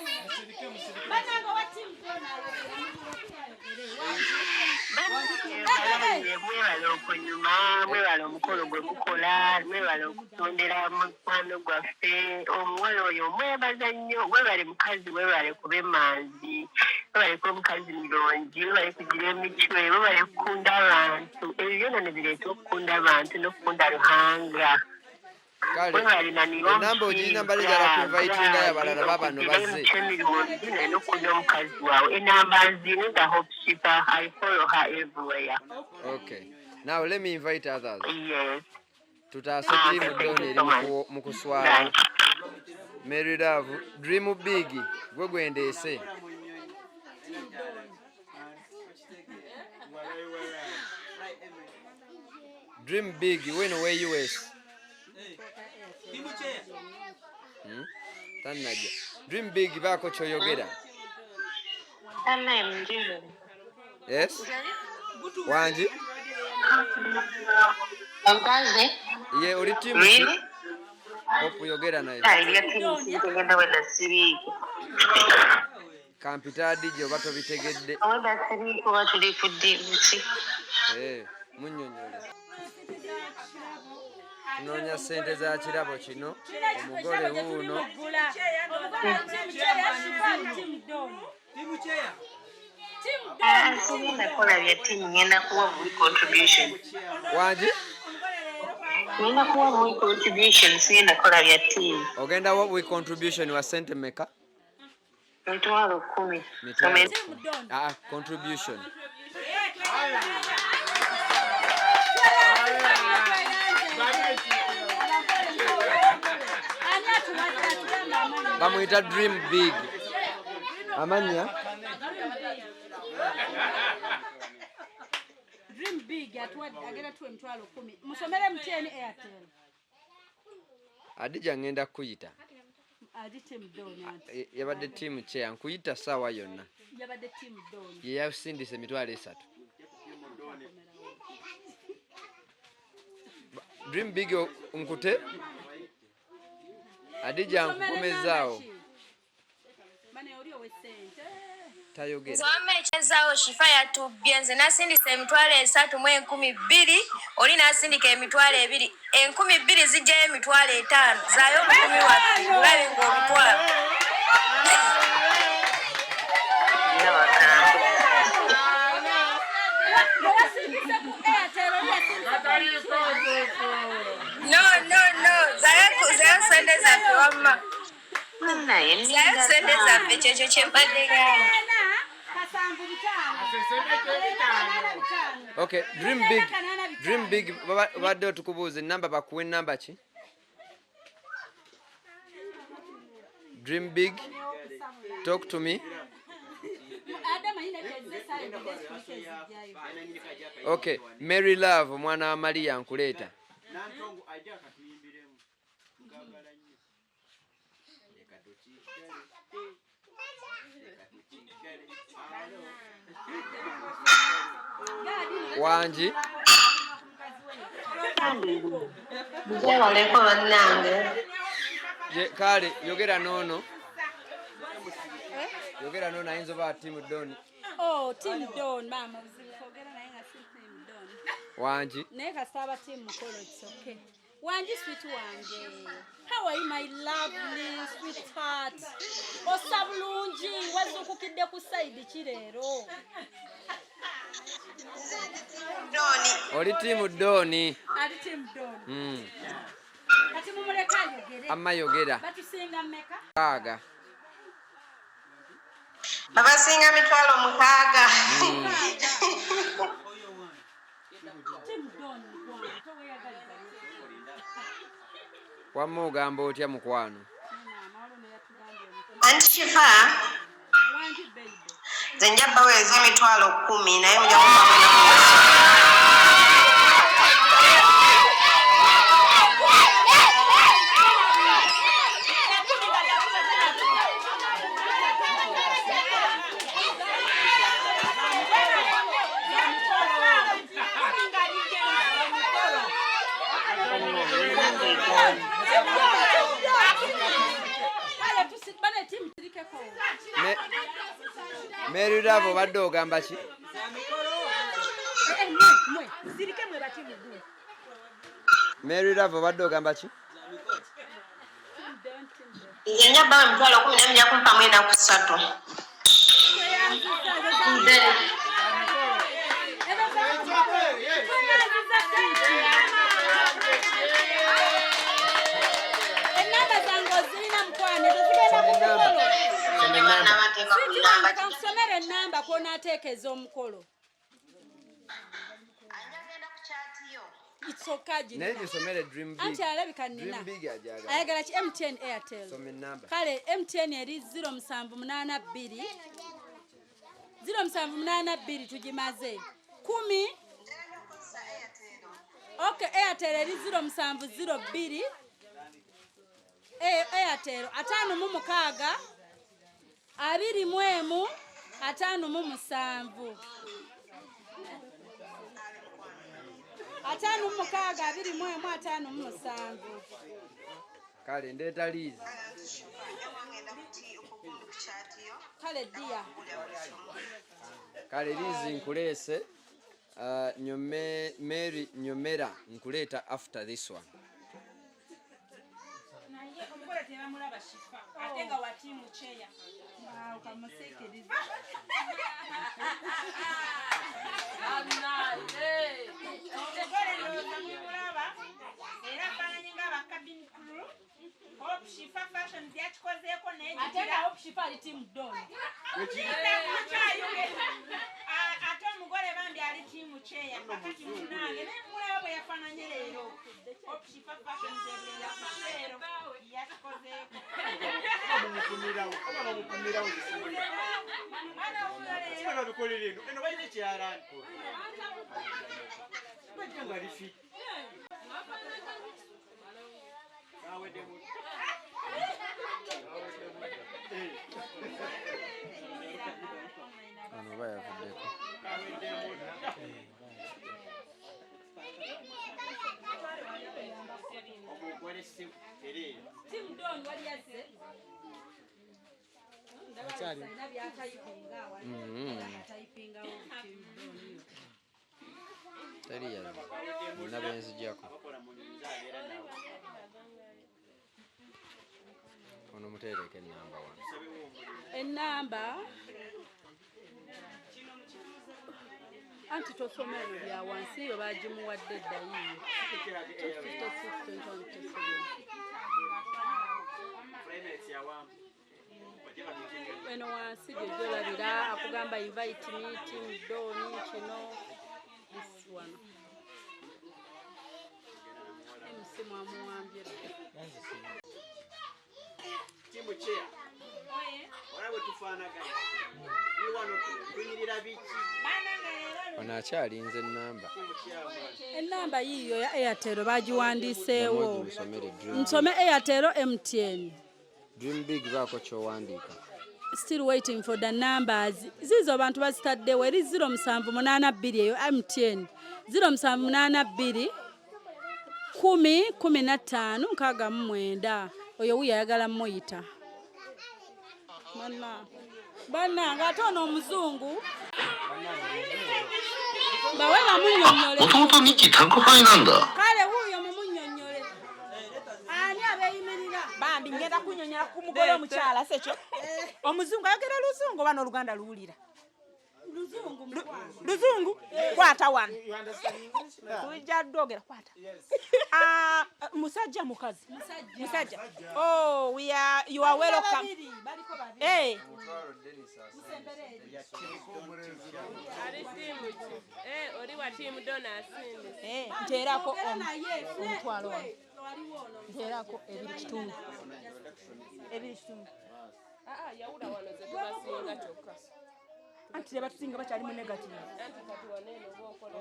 Bannange owa Tiimu Don ayogera mumuleke ayogere. Mwebale okunyuma, mwebale omukolo gwe mukola, mwebale okutondera mukwano gwaffe. Omuwala oyo mwebaza nnyo, webale mukazi, webale kuba emanzi, webale kuba omukazi mulungi, webale kugira emicwe, webale kukunda abantu. Ebyo byonna ne bireeta okukunda abantu n'okukunda Ruhanga. Kale Webale nanira enamba ogirina mbale jala kuinvitinga abalala babano bazze. Emicwe mirungi naye n'okukunda omukazi wawe. Enamba nzine the Hope Shifa, I follow her everywhere. Okay. Now let me invite others. Yes. Tutaase ttiimu Don eri mu kuswala. Mary Love, Dream Big, gwe gwendeese. Dream Big, weno we US. Tiimu kyeya. Tannajja. Dream Big baako ky'oyogera. Yes? Wangi? Nkaze. Ye oli ttiimu ki? Really? Hope yogera naye. Ebya ttiimu sibitegedde weda siriiko. Kampita DJ oba tobitegedde. Weda siriiko oba tuli ku ddi ki? Eh, munnyonnyole. Tunoonya ssente za kirabo kino. Omugole wuuno. Omugole ali Tiimu Kyeya, Shifa ali Tiimu Don. Tiimu kyeya. Ah, sigenda kukola bya ttiimu, ngenda kuwa buwi contribution. Wangi? Ngenda kuwa buwi contribution, sigenda kukola bya ttiimu. Ogenda wa buwi contribution wa sente meka? 100,000. Mitwalo. Ah, contribution. Bamuyita Dream Big. Amannya? Dream Big atuwadde agenda tuwa 100,000. Musomere MTN Airtel. Adija ngenda kukuyita. Ali team Don anti. Yabadde team chair nkuyita ssaawa yonna. Yabadde team Don. Ye yasindise 30,000. Dream Big nkute. Adija nkukomezaawo. Tayogera. Nze wamma ekyazaawo Shifa yatubbye nze nasindise 32,000 oli n'asindika 20,000 2,000 zijjayo 50,000 zaayo 1,000 waffe bulabe ng'obitwala. No, no, no, zaayo ssente zaffe wamma. Zaayo ssente zaffe kyekyo kye mbadde ngamba. Okay, Dream Big. Dream Big babadde otukubuuza ennamba bakuwa ennamba ki? Dream Big. Talk to me. Okay, Mary Love omwana wa Maria nkuleeta. Wangi. Njebaleko bannange. Kale yogera noono. Yogera noono ayinza oba team Don. Oh, team Don maama obuzibu kwogera naye nga si team Don. Wangi. Naye kasita aba team mukolo it's okay. Wangi sweet wange. How are you my lovely sweetheart? Ossa bulungi wazuukukidde ku side ki leero? Oli team Don. Ali team Don. Kati mumuleke ayogere. Amma yogera. Batusinga mmeka? 6. Babasinga 60,000. Team Don mukwano toweyagaliza. Wamma ogamba otya mukwano? Anti Shifa, nze nja baweereza 10,000 naye mujja kumpa mwena muwuzi. Mary Love obadde ogamba ki? Mary Love obadde ogamba ki? Nze nja bawa 10,000 naye mujja kumpa 43. Ennamba zange ozirina mukwano ezo zigenda ku mukolo. Sweet wange kankusomere ennamba kw'onaateeka ez'omukolo. It's okay, Naye girina. gisomere Dream Big. Anti alabika nnina. Dream Big agyagala. Ayagala ki MTN Airtel. Soma ennamba. Kale MTN eri 0782 0782 tugimaze 10. Okay, Airtel eri 0702 Airtel 56 21 57 56 21 57. Kale ndeeta Liz. Kale dear. Kale Liz nkuleese. Mary Nyomera nkuleeta after this one. okulaba Shifa ate nga wa team chair. Kamusikiriza. Omugole ndowooza mumulaba era afaananye nga ba cabin crew. Hope Shifa Fashions yakikozeeko naye Ate nga Hope Shifa ali team Don. Ate omugole bambi ali team chair. Kakati munange naye mulaba bwe yafaananye leero. Hope Shifa Fashions leero yakikozeeko. Eno balina ekyalaani bajja nga lifi Ono oba yavuddeko. Team Don wali yazze. Akyali. Teri yazze. Nina be nzijjako. Ono muteereko ennamba wano. Ennamba anti tosoma ebyo bya wansi eyo bagimuwadde edda yiiyo. 256 21 Eno wansi gye gyolabira akugamba invite me team Don kino this one. MC mwamuwambye dda. Team chair. Olaba bwe tufaanagana. Tuli wano tunyirira biki? Ono akyalinze ennamba. Ennamba yiiyo ya Airtel bagiwandiiseewo. Musomere Dream Nsome Airtel MTN. Dream Big baako ky'owandiika. Still waiting for the numbers. Zizo abantu bazitaddewo eri 0782 eyo MTN. 0782 10 15 69. Oyo wuyo ayagala muyita. Banna. Bannange ate ono omuzungu bawe bamunnyonnyole. もともとミッキー単価会なんだ。 Kale wuuyo mumunnyonnyole. Ani abeeyimirira? Bambi ngenda kunnyonnyola ku mugole omukyala sekyo. Omuzungu ayogera Luzungu oba n'Oluganda luwulira? Luzungu mukwano. Luzungu kwata wano. Tujja dogera kwata. Ah, musajja mukazi. Musajja. Oh, we are you are welcome. Babiri, baliko babiri. Eh. Ali team ki? Eh, oli wa team Don asindise. Eh, nteerako Mwogera naye, omutwalo wano. Waliwo ono. Nteerako 2.5. 2.5. Ah, ah, yawula wano ze tubasinga kyokka. Anti tebatusinga bakyali mu negative. Anti kati wano eno oba okola.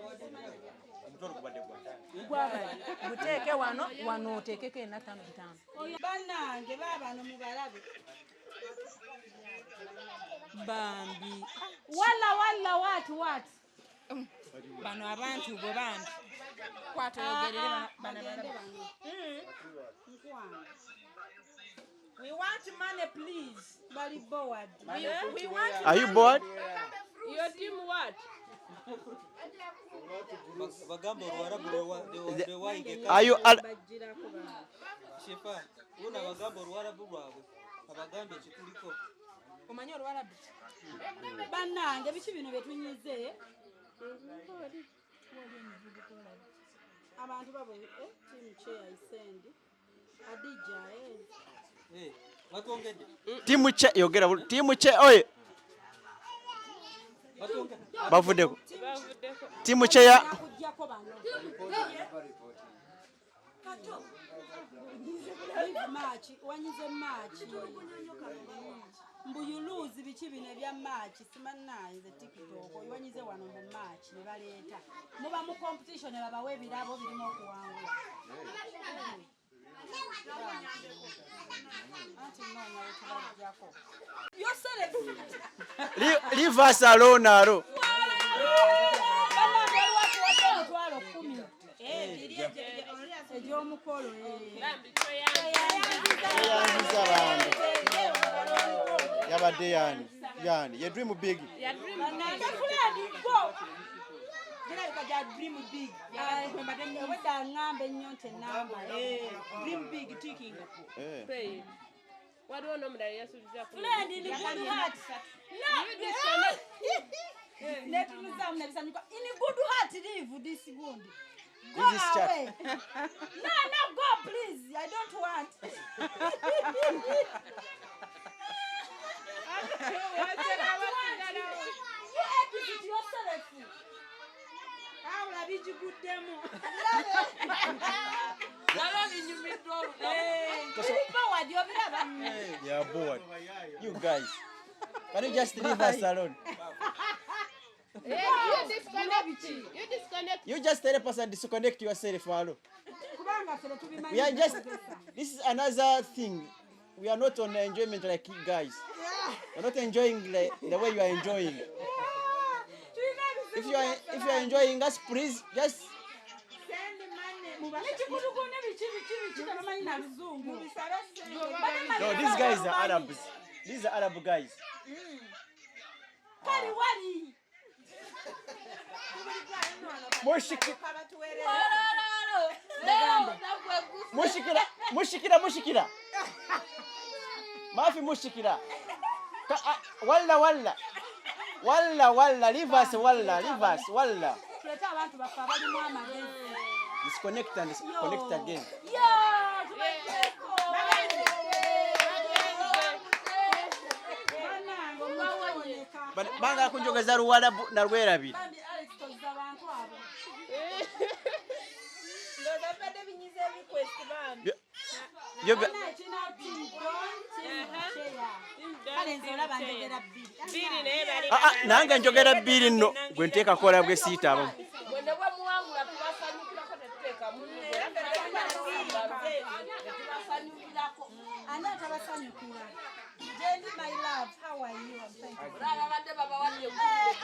Gwabali guteeke wano wano oteekeko ena ttaano bitaano. Bannange baabano mubalabe. Bambi. Walla walla what what? Bano abantu bo bambi. Kwata oyogerere bano Bagende bano. bano. Mukwano. We want money please. Bali bored. We want Are you bored? Your team what? Bagamba Oluwarabu lwe Are you Bagirako bano. Shifa, wona bagamba Oluwarabu lwabwe abagambe ekituliko. Omanyi Oluwarabu? Bannange biki bino bye tunyize? Abantu babo team chair isend. Adija Eh, batwongedde. Team chair yogera team chair oye. Batwongedde. Bavuddeko. Bavuddeko. Team chair Kujjako bano. Kato. Leave match, wanyize match. Mbu you lose biki bino ebya match simannaye nze TikTok oyiwanyize wano mu match ne baleeta. Muba mu competition ne babawa ebirabo birimu okuwangula. Anti nnoonya we tubaggyako. Yourself. Leave us alone aro. Bannange waliwo atuwadde 10,000. Egy'omukolo. Bambi tweyanziza. Tweyanziza bambi. Yabadde yani yani ye Dream Big. Ya Dream Bannange Big. Fred go. Girabika gya Dream Big. Obwedda ŋŋamba ennyo nti ennamba. Dream Big ticking. Eh. Pay. Waliwo n'omulala yasuubiza Friend in good heart. No. Netunuzaamu nebisanyuka. In good heart leave this wound. Go Leave this chat. away. No, no, go please. I don't want. You exit yourself. Awula bigiguddemu. Nalwo binyumiddwa olunaku. Biri forward, obiraba. They are bored. You guys. Can you just leave us alone? You disconnect. You disconnect. You just tell us and disconnect yourself, hello. Kubanga ffe tetubimanyi. We are just this is another thing. We are not on enjoyment like you guys. We're not enjoying like the way you are enjoying. If you are enjoying us, please just Send money. Ekikutukune biki biki biki tebamanyi na luzungu. No, these guys are Arabs. These are Arab guys. Kali wali. Mushiki mushikira mushikira mushikira. Mafi mushikira. Walla walla. Walla walla leave us walla leave us walla. Tulete abantu baffe abalimu amagezi. Disconnect and disconnect again. Yo, tubagyeko. Bannange, omutoneka. Banga kunjogeza luwalabu na lwerabira. Bambi Alex tozza bantu abo. Ndowooza bibadde binyiza request bambi. Yo Bannange, kina team Don, team Shea. Kale nze olaba njogera bbiri. Bbiri naye bali. Ah, ah, nange njogera bbiri nno gwe nteeka kola bwe siitaba. Bwe ne bwe muwangula tubasanyukirako tetuteekamu tubasanyukirako. Ani atabasanyukira? Jendi my love, how are you? I'm fine. Olaba babadde babawadde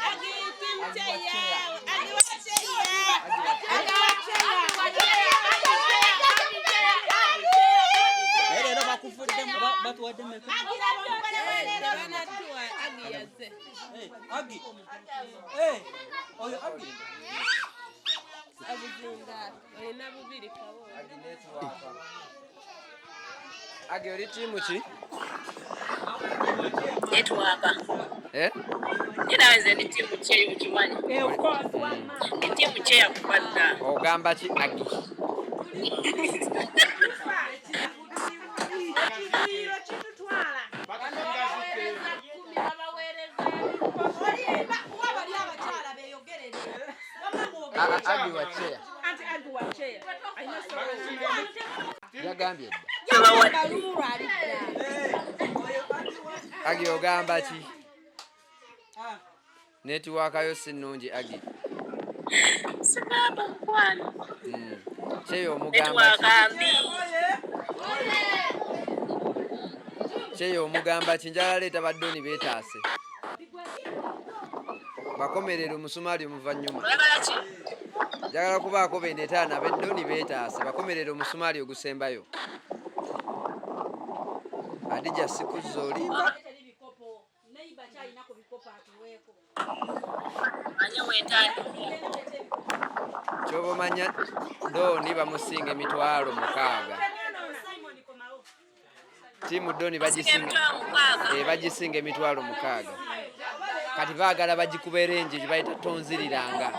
Agi team Cheya. Agi wa Cheya. Agi wa Cheya. Naye leero bakuvuddemu. Batuwadde mmeka? Tebanatuwa Agi yazze. Agi. Oyo Agi. Abuzinga olina bubiri kawo. Agi oli tiimu ki? Network. Eh? Nye nawe nze ndi tiimu kyeyo okimanyi. Ndi tiimu kyeya kuva dda. Ogamba ki Agi? Ekigwiro kitutwala. Babaweereza kkumi, babaweereza Olimba, kuwa bali abakyala beeyogerere. Wamma mwogere. Agi wa chair. Anti Agi wa Cheya. Alina Yagambye dda. Yagamba lumu lwalidda. Agi ogamba ki? Netiwaaka yo si nnungi Agi. Sigamba mukwano. Kyeyo omugamba Network ki? mbi. Kyeyo omugamba ki? Njagala leeta baddoni beetaase. Bakomerere omusumaali oluvannyuma. Oyagala ki? Njagala kubaako be ndeeta abeddoni beetaase bakomerere omusumaali ogusembayo. Adija sikuzza olimba. Teri bikopo. Neighbor kyalina ku bikopo atuweeko. Manye wentandikira. Ky'oba omanya Doni bamusinga 60,000. Tiimu Doni bagisinga 60,000. Bagisinga 60,000. Kati baagala bagikubera enje gye bayita tonziriranga.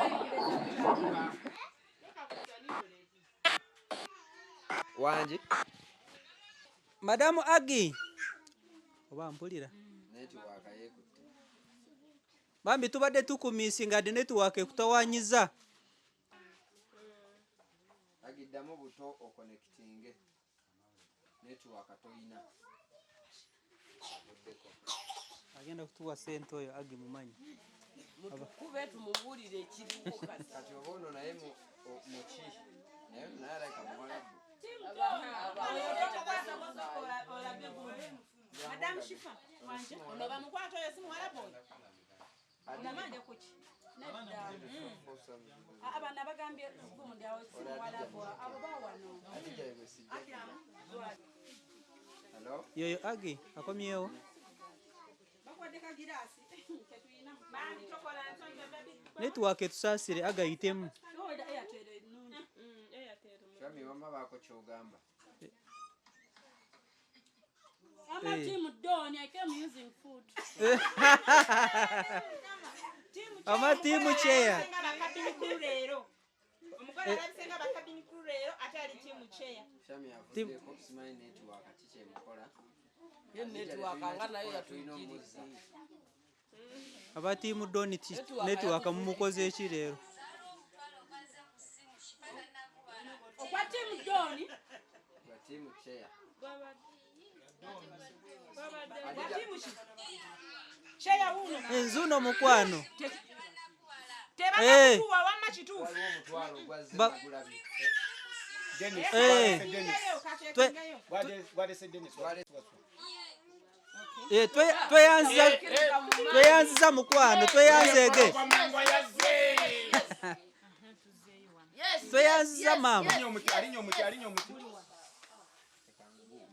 Wangi? Madamu Agi. Oba mpulira. Netiwaaka yeekutte. Bambi tubadde tukumisinga adi network ekutawaanyiza. Agi ddamu buto okonekitinge. Netiwaaka toyina. Oddeko. Agenda kutuwa ssente oyo Agi mumanyi. Mutukube tumubuulire ekiriwo kati. Kati oba ono naye muki? Naye ono naye alabika muwalabu. Madam Shifa, wanje. Ono bamukwata oyo si muwalabu oyo. Onamanje kuki? Abana bagambye gundi awo si muwalabu abo bawano. Adija gwe sijja. Hello? Yoyo Agi akomyewo. Bakuwadde kagiraasi. Tetulina. Bambi tokola nsonyi baby. Network etusaasire agayitemu. Oda Airtel ennungi. Swami wamma baako ky'ogamba. Team Don, I came using food. Ama team chair. Omugole alabise nga bakabini crew leero ate ali team chair. Shami avuddeko simanyi network ki kyemukola. Ye network nga nayo yatuyigiriza. Aba team Don network mumukoze eki leero? Okwa team Don? Kwa team chair. Enzuno mukwano. Tebanakuwa wamma kituufu. Tweyanziza mukwano, tweyanzeege. Tweyanziza maama.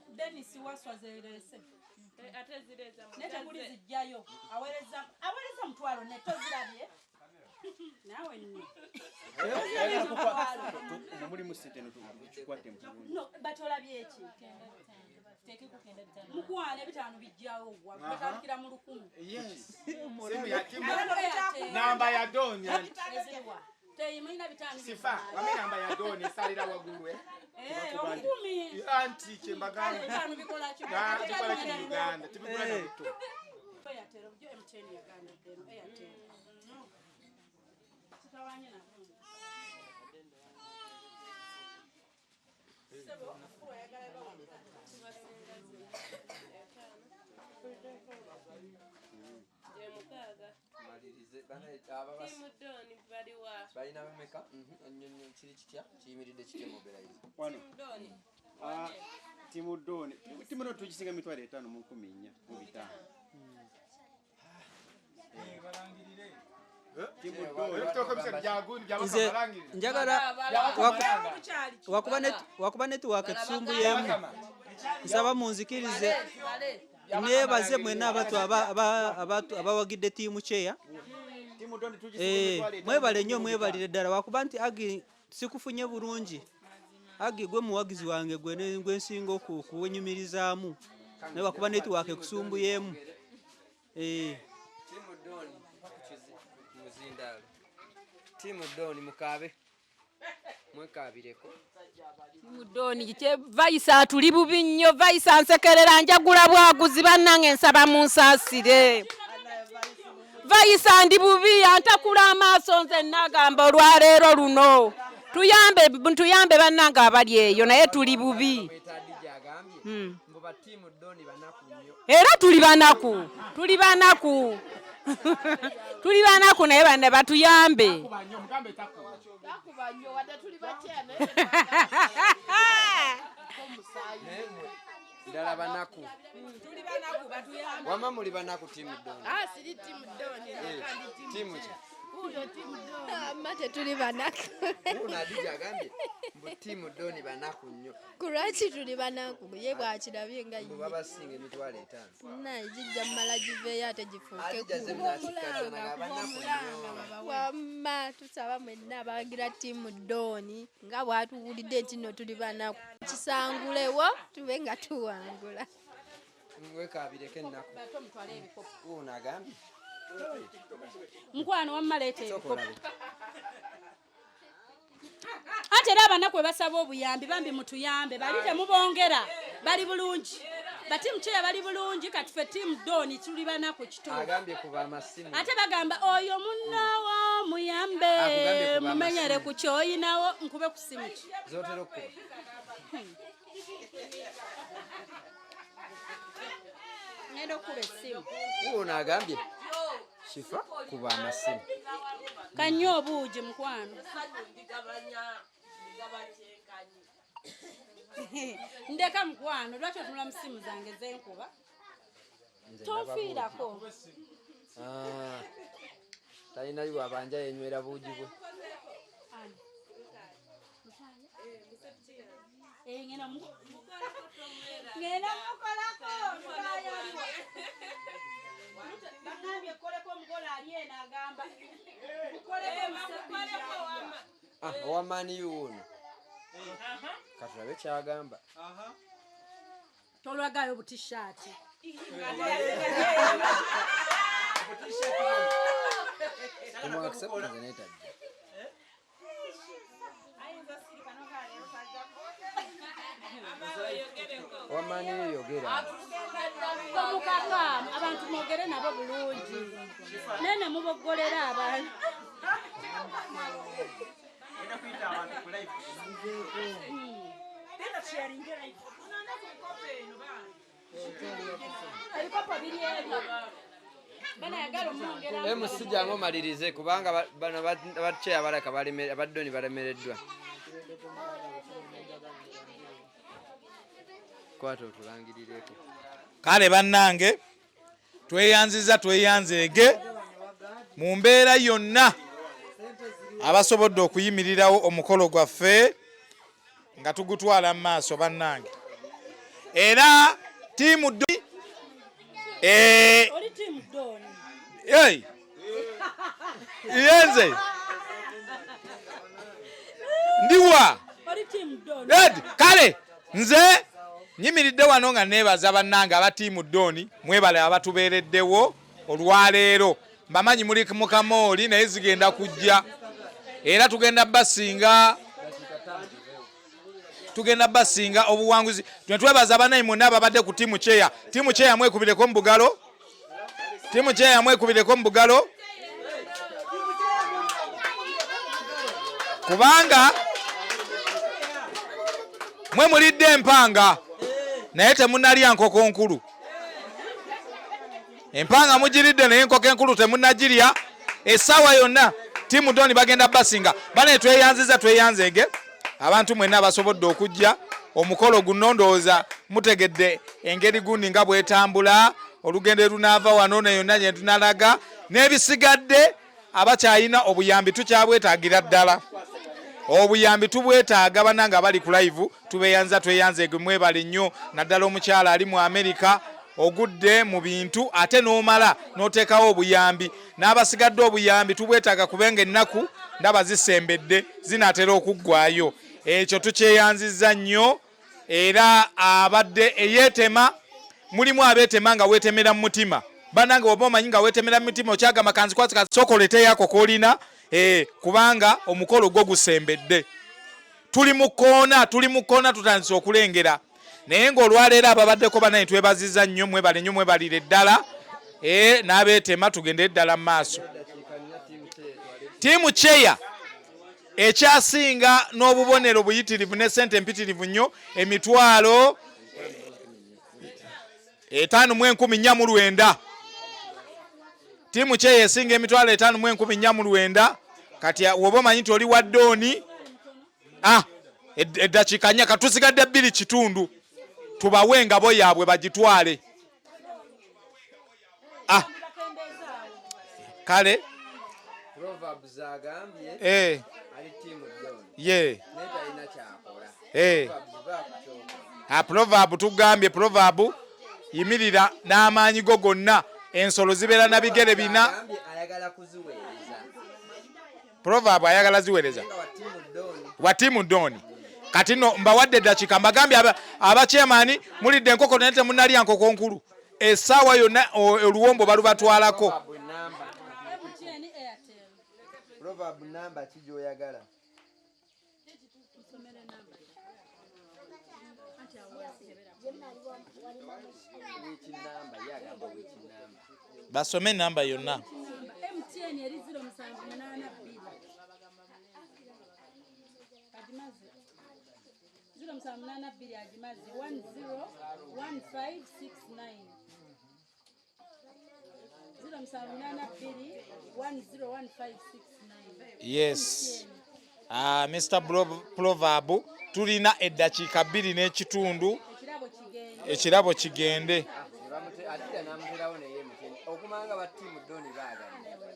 Dennis Waswa zerese. Ate zireza. Nete kuli zijjayo. Awereza mutwalo ne tozirabye. Nawe nno. Mulimu ssente no tukikwate mu. No, but olabye eki? Mukwano ebitaano bijjawo gwa. Batandikira mu 1000. Yes. Namba ya Don. Teyimina bitaano. Sifa, wame namba ya Don esalira waggulu eh. Olukumi. Anti kye mbagamba. Ebitaano bikola ki? Bikola ki mu Uganda? Tebikola na buto. Airtel, bujo MTN Uganda deno Airtel. Tutawanye na. Balina bameka? Kiri kitya? Kiyimiridde kitya mobilize? Wano. Timu Don. Timu Don tugisinga mitwalo 5 mu 14 mu 5. Njagala wakuba network etusumbuyemu. Nsaba munzikirize nebaze mwenna abantu abawagidde tiimu chair. Mwebale nnyo, mwebalire ddala. Wakuba nti Agi sikufunye bulungi. Agi gwe muwagizi wange gwe nsinga okuwenyumirizaamu. Naye wakuba network ekusumbuyemu. Tiimu Don muzindaalo. Tiimu Don mukaabe. Mwekaabireko. Tiimu Don vaisa tuli bubi nnyo, vaisa nsekerera njagula bwaguzi bannange nsaba munsaasire. Vaisa ndi bubi antakula amaaso nze nagamba olwaleero luno. Tuyambe bannange abali eyo naye tuli bubi. Era tuli banaku, tuli banaku. Tuli banaku naye banne batuyambe. Ddala banaku. Wamma muli banaku tiimu Don. Siri tiimu Don. Tiimu ki? Amma tetuli banaku. Ono Adija agambye mbu tiimu Don banaku nnyo. Ku lwaki tuli banaku? Ye bw'akirabye nga ye. Mbu babasinga emitwalo 5. Naye gijja mmala giveeyo ate gifuuke Wamma tusaba mwenna abawagira tiimu Don nga bw'atuwulidde nti nno tuli banaku. Kisangulewo tube nga tuwangula. Mwekaabireko ennaku. Ono agambye. Mukwano wamma leeta ebikopo. Ate era abanaku bwe basaba obuyambi bambi mutuyambe, bali temubongera, bali bulungi. Batiimu chair bali bulungi, kati ffe tiimu Don tuli banaku kituufu. Agambye kuba amasimu. Ate bagamba oyo munnawo muyambe, mumenyere ku kyoyinawo, nkube ku simu ki. Z'otera okukuba. Ngenda okukuba essimu. Ono agambye Shifa kuba amasimu. Kanywa obuugi mukwano. Ndeka mukwano, lwaki otunula mu simu zange zenkuba? Tonfiirako. Talina liwabanja yenywera buugi bwe. Ngenda mukolako. Bagambye koleko omugole ali eno agamba. Mukoleko wamma. Owa Man U ono. Katulabe kyagamba. Tolwagayo butishaati. Wamani yogera. Mukaka abantu mwogere nabo bulungi nene muboggolera abantu. Ebikopo biri ebyo. MC jangu omalirize kubanga bano bacheya balaka abaddoni balemereddwa. Kwata otulangirireko. Kale bannange tweyanziza tweyanzeege mu mbeera yonna abasobodde okuyimirirawo omukolo gwaffe nga tugutwala mu maaso bannange. Era ttiimu Oli ttiimu Doni. Hey. Yenze ndiwa Oli ttiimu Doni. Ed, kale nze nyimiridde wano nga neebaza bannange aba ttiimu Doni, mwebale abatubeereddewo olwaleero. Mbamanyi muli mu kamooli naye zigenda kujja era tugenda basinga, tugenda basinga obuwanguzi. Twebaza banayi mwonna ababadde ku ttiimu Cheya. Ttiimu Cheya mwekubireko mu bugalo. Ttiimu Cheya mwekubireko mu bugalo. Kubanga mwe mulidde empanga naye temunalya nkoko nkulu. Empanga mugiridde naye enkoko enkulu temunagirya. Essaawa yonna ttiimu Doni bagenda basinga. Bane tweyanziza tweyanzeege abantu mwenna abasobodde okujja omukolo guno. Ndowooza mutegedde engeri gundi nga bwetambula, olugendo erunaava wano ne yonna gye tunalaga n'ebisigadde. Abakyalina obuyambi tukyabwetaagira ddala, obuyambi tubwetaaga. Bannange abali ku live tubeeyanza tweyanzeege, mwebale nnyo, naddala omukyala ali mu Amerika ogudde mu bintu ate n'omala n'oteekawo obuyambi. N'abasigadde obuyambi tubwetaaga kubanga ennaku ndaba zisembedde, zinaatera okuggwayo. Ekyo tukyeyanzizza nnyo. Era abadde eyeetema, mulimu abeetema nga weetemera mu mutima. Bannange oba omanyi nga weetemera mu mutima okyagamba kanzikwate kasooka oleeteyo ako k'olina, kubanga omukolo gwo gusembedde. Tuli mu kkoona, tuli mu kkoona, tutandise okulengera. Naye ng'olwaleero ababaddeko bannange twebaziza nnyo, mwebale nnyo, mwebalire ddala. N'abeetema tugendere ddala mu maaso. Ttiimu Cheya ekyasinga n'obubonero buyitirivu ne ssente empitirivu nnyo, emitwalo etaano mu enkumi nnya mu lwenda. Ttiimu Cheya esinga emitwalo etaano mu enkumi nnya mu lwenda. Kati woba omanyi nti oli wa Doni, eddakiika nnya, katusigadde bbiri kitundu, tubawe engabo yaabwe bagitwale. Kale Proverbs agambye ali ttiimu Doni. Naye talina kyakola. Proverbs baakukyoka. Proverb tugambye, proverb yimirira n'amaanyi go gonna. Ensolo zibeera na bigere bina. Agambye ayagala kuziweereza. Proverb ayagala ziweereza. Nga wa ttiimu Doni. Wa ttiimu Doni. Kati nno mbawadde eddakiika, mbagambye abachairman mulidde enkoko naye temunnalya nkoko nkulu. Essaawa yonna oluwombo balubatwalako. Proverb namba ki gy'oyagala? Which number? Ye agamba which number? Basome namba yonna. MTN eri 0782. Agimaze. 0782 agimaze. 101569. 0782 101569. Yes. Mr. Proverb tulina eddakiika bbiri n'ekitundu. Ekirabo kigende. Ekirabo kigende. Atira n'amuterawo naye MTN. Okumanga ba ttiimu Doni baagaliza.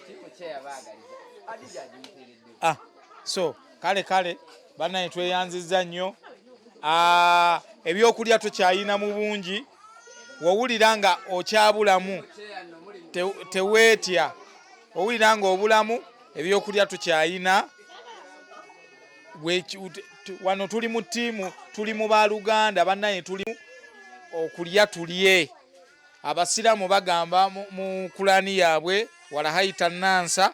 Ttiimu Cheya baagaliza. Adija agimuteereddewo. So kale kale bannange tweyanzizza nnyo. Ebyokulya tukyayina mu bungi. Wowulira nga okyabulamu teweetya. Owulira nga obulamu ebyokulya tukyayina. Wano tuli mu ttiimu, tuli mu baluganda bannange, tuli okulya tulye. Abasiraamu bagamba mu Kulaani yaabwe walahaita nansa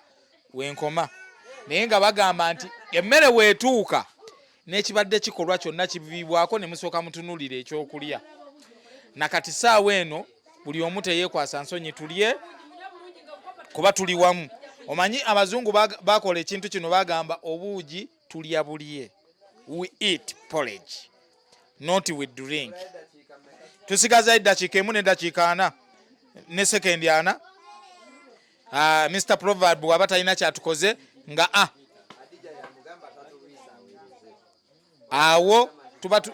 wenkoma, naye nga bagamba nti emmere weetuuka n'ekibadde kikolwa kyonna kiviibwako ne musooka mutunuulira ekyokulya. Nakati saawa eno buli omu teyeekwasa nsonyi, tulye kuba tuli wamu. Omanyi abazungu bakola ekintu kino, bagamba obuugi tulya bulye, we eat porridge not we drink. Tusigaza eddakiika emu n'eddakiika 40 ne sekendi 40. Mr Proverb waba talina kyatukoze nga a awo tuba tu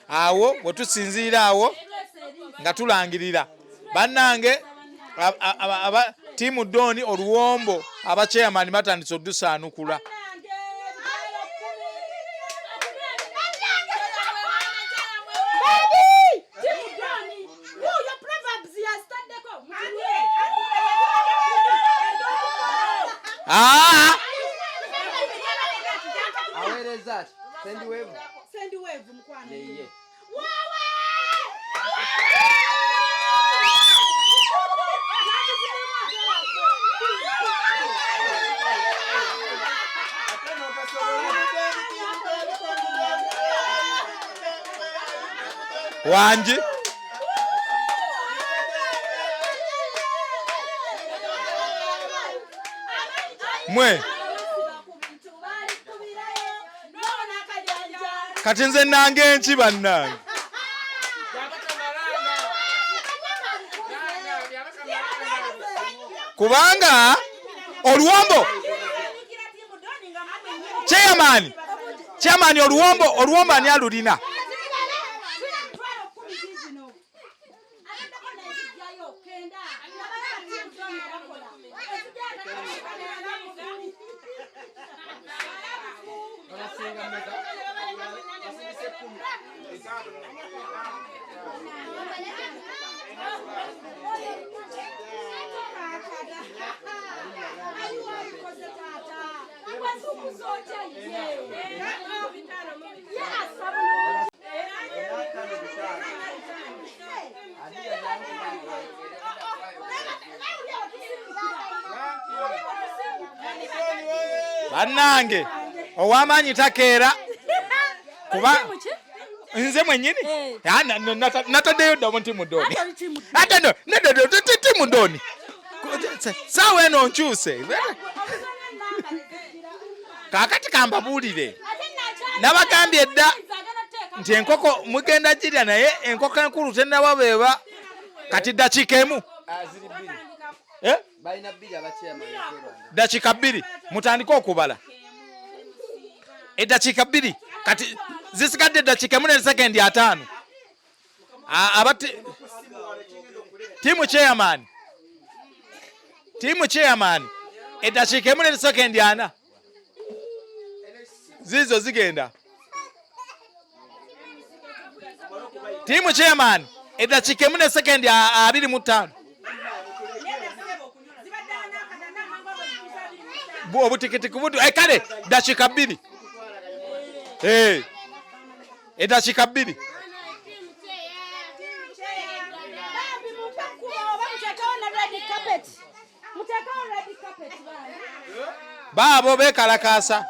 Awo bwe tusinziira awo nga tulangirira bannange aba tiimu Doni oluwombo aba chairman batandise odusaanukula. Ah! Aweereza ki? Send wave. Send wave, mukwano. Ye, ye. Wangi mwe kati nze nange enki bannange. Kubanga oluwombo chairman, chairman oluwombo, oluwombo ani alulina? Bannange ow'amaanyi takeera kuba nze mwennyini nataddeyo dda mu timu Doni. Ate no nedda timu Doni saawa eno nkyuse. Kaakati kambabuulire, nabagambye dda nti enkoko mugenda girya, naye enkoko enkulu tennababeeba. Kati ddakiika emu. Eh? Ddakiika 2 mutandike okubala. Eddakiika 2 kati zisigadde eddakiika 1 ne sekendi 50. Tiimu chairman, tiimu chairman, eddakiika 1 ne sekendi 40 ziizo zigenda. Tiimu chairman, eddakiika 1 ne sekendi 25. Obutikiti kubudu. Kale ddakiika 2. Eddakiika 2. Baabo beekalakaasa.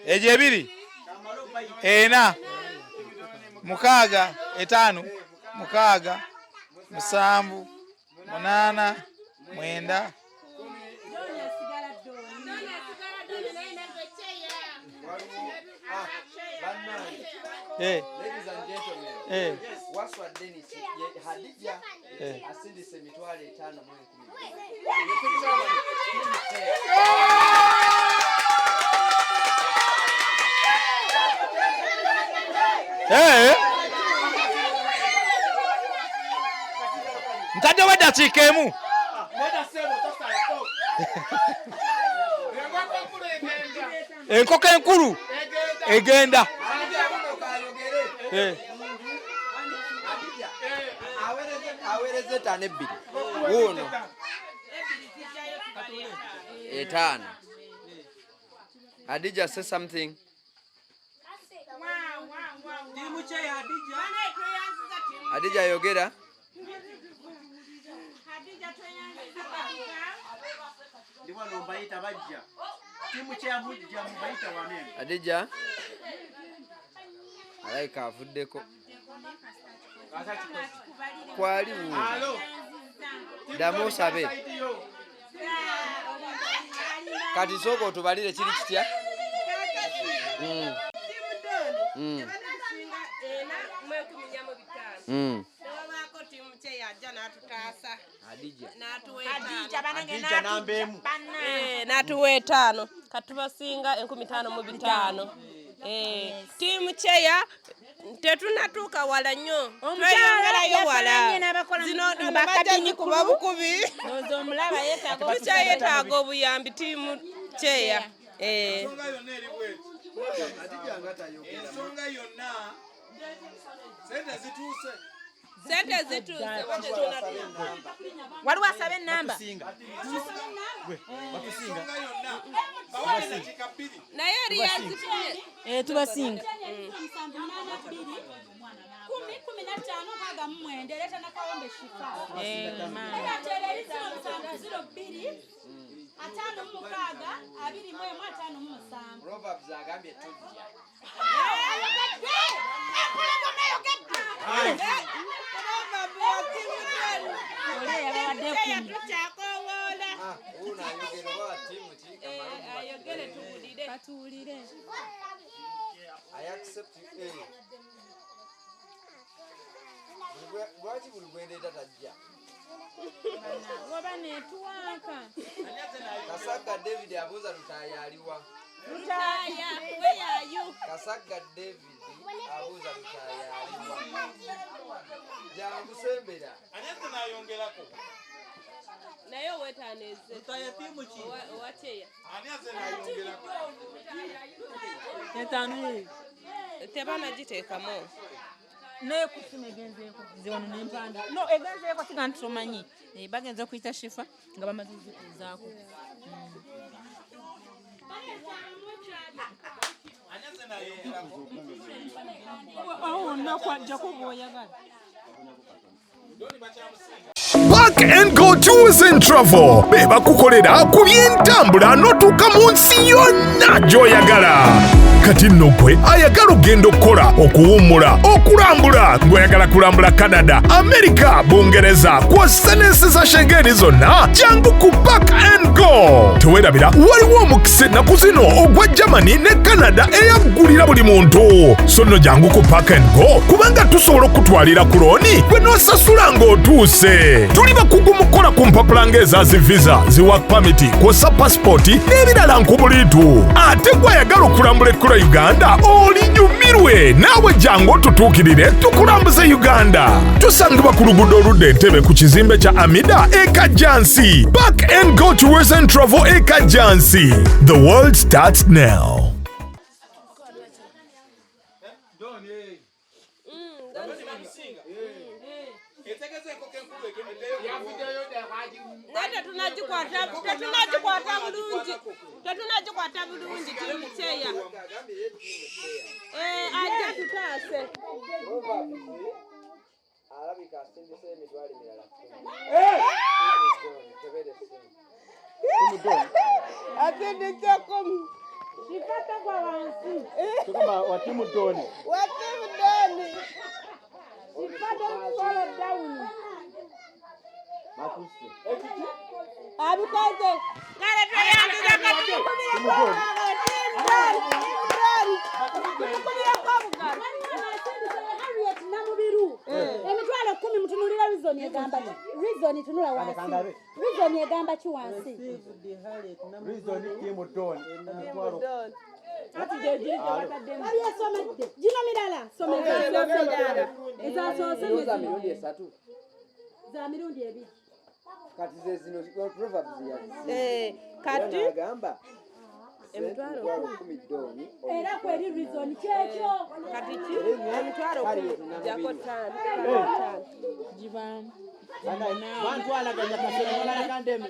Egyo 2, 4, 6, 5, 6, 7, 8, 9. Ladies and gentlemen, Waswa Dennis ye Hadija asindise 5,000. Ntaddewo eddakiika emu. Enkoko enkulu egenda. Aweereza 5 2. Wuuno. 5. Adija, say something. Adija yogera. Adija alayika avuddeko kwali wuuyo ddamu osabe kati sooka otubalire kiri kitya. N'atuwa etaano katubasinga 5500. Tiimu kyeya tetunatuuka wala nnyo, tweyongerayo wala. Zino bajja zikuba bukubi. Tukyayetaaga obuyambi tiimu kyeya. Ensonga yonna sente zituuse. Sente zituuse. Waliwo asaba ennamba. Naye eri yazifunye. Tubasinga. 10 15 69 leeta nakawombe Shifa. Airtel eri 0702 56 21 57. Proverbs agambye tujja. Lwaki buli gwendeeta tajja? Oba netuwanka. Kasagga David abuuza Lutaaya aliwa. Lutaaya, where are you? Kasagga David abuuza Lutaaya aliwa. Jangu sembera. Ani ate nayongerako? Naye oweetaano ezze. Lutaaya ttiimu ki? Owa kyeya. Ani aze nayongerako? Etaano Tebanagiteekamu. Naye kusima egenzeeko nze wano nempanda no egenzeeko siga nti tomanyi bagenze okuyita Shifa nga bamaze ozikuzaako. Awo wonna kwajjako bw'oyagala. Park and Go Tours and Travel be bakukolera ku by'entambula n'otuuka mu nsi yonna gy'oyagala. Kati nno gwe ayagala okugenda okukola, okuwummula, okulambula, ng'oyagala kulambula Canada, Amerika, Bungereza kw'ossa n'ensi za Schengen zonna, jangu ku Park and Go. Teweerabira waliwo omukisa ennaku zino ogwa Germany ne Canada eyaggulira buli muntu. So nno jangu ku Park and Go kubanga tusobola okutwalira ku looni gwe n'osasula ng'otuuse. Tuli bakugu mu kukola ku mpapula ng'eza zi visa, zi work permit, kw'ossa pasipoti n'ebirala nkubuliitu. Ate gwe ayagala okulambula ekkula Uganda olinyumirwe naawe jangu otutuukirire tukulambuze Uganda. Tusangibwa ku luguudo oludda Entebbe ku kizimbe kya Amida e Kajjansi. Park and Go Tours and Travel e Kajjansi. The world starts now. Naye tetunagikwata bulungi tiimu kyeya. Ajja tutaase. Alabika asindise emitwalo emirala 10. Asindise 10. Shifa tagwa wansi. Tugamba wa tiimu Doni. Wa tiimu Doni. Shifa don't fall down. Batuse. Abikoze. Kale tweyanziza katukumireko. Tukumireko obugalo. Harriet Namubiru. Emitwalo 10 mutunulira Reason egamba ki? Reason tunula wansi. Reason egamba ki wansi? Reason tiimu Doni. Emitwalo. Abyesomedde. Gino mirala. Someza. Ezasoose Za mirundi 3. Za mirundi 2. Kati ze zino Proverbs ya. Kati agamba emitwalo 10 Doni. Era kweri Reason kyekyo. Kati ki? Emitwalo 10 jako 5. Gibamu. Bantwalaganya kasero balala ndeme.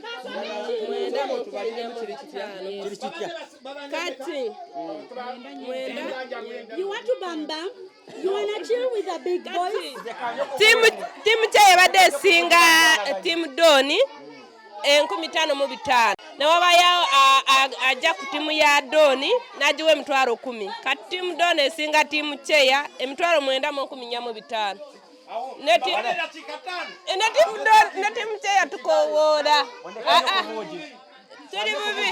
Mwenda mu Tubaliremu kiri kitya? Kiri kitya? Kati mwenda. You want to bam bam? You wanna chill with the big boys? Tiimu kye ebadde esinga tiimu Doni 5500, newabayo ajja ku tiimu ya Doni n'agiwa 100,000. Kati tiimu Doni esinga tiimu kyeya 94,500. Ne tiimu kyeya tukowoola. Tuli bubi.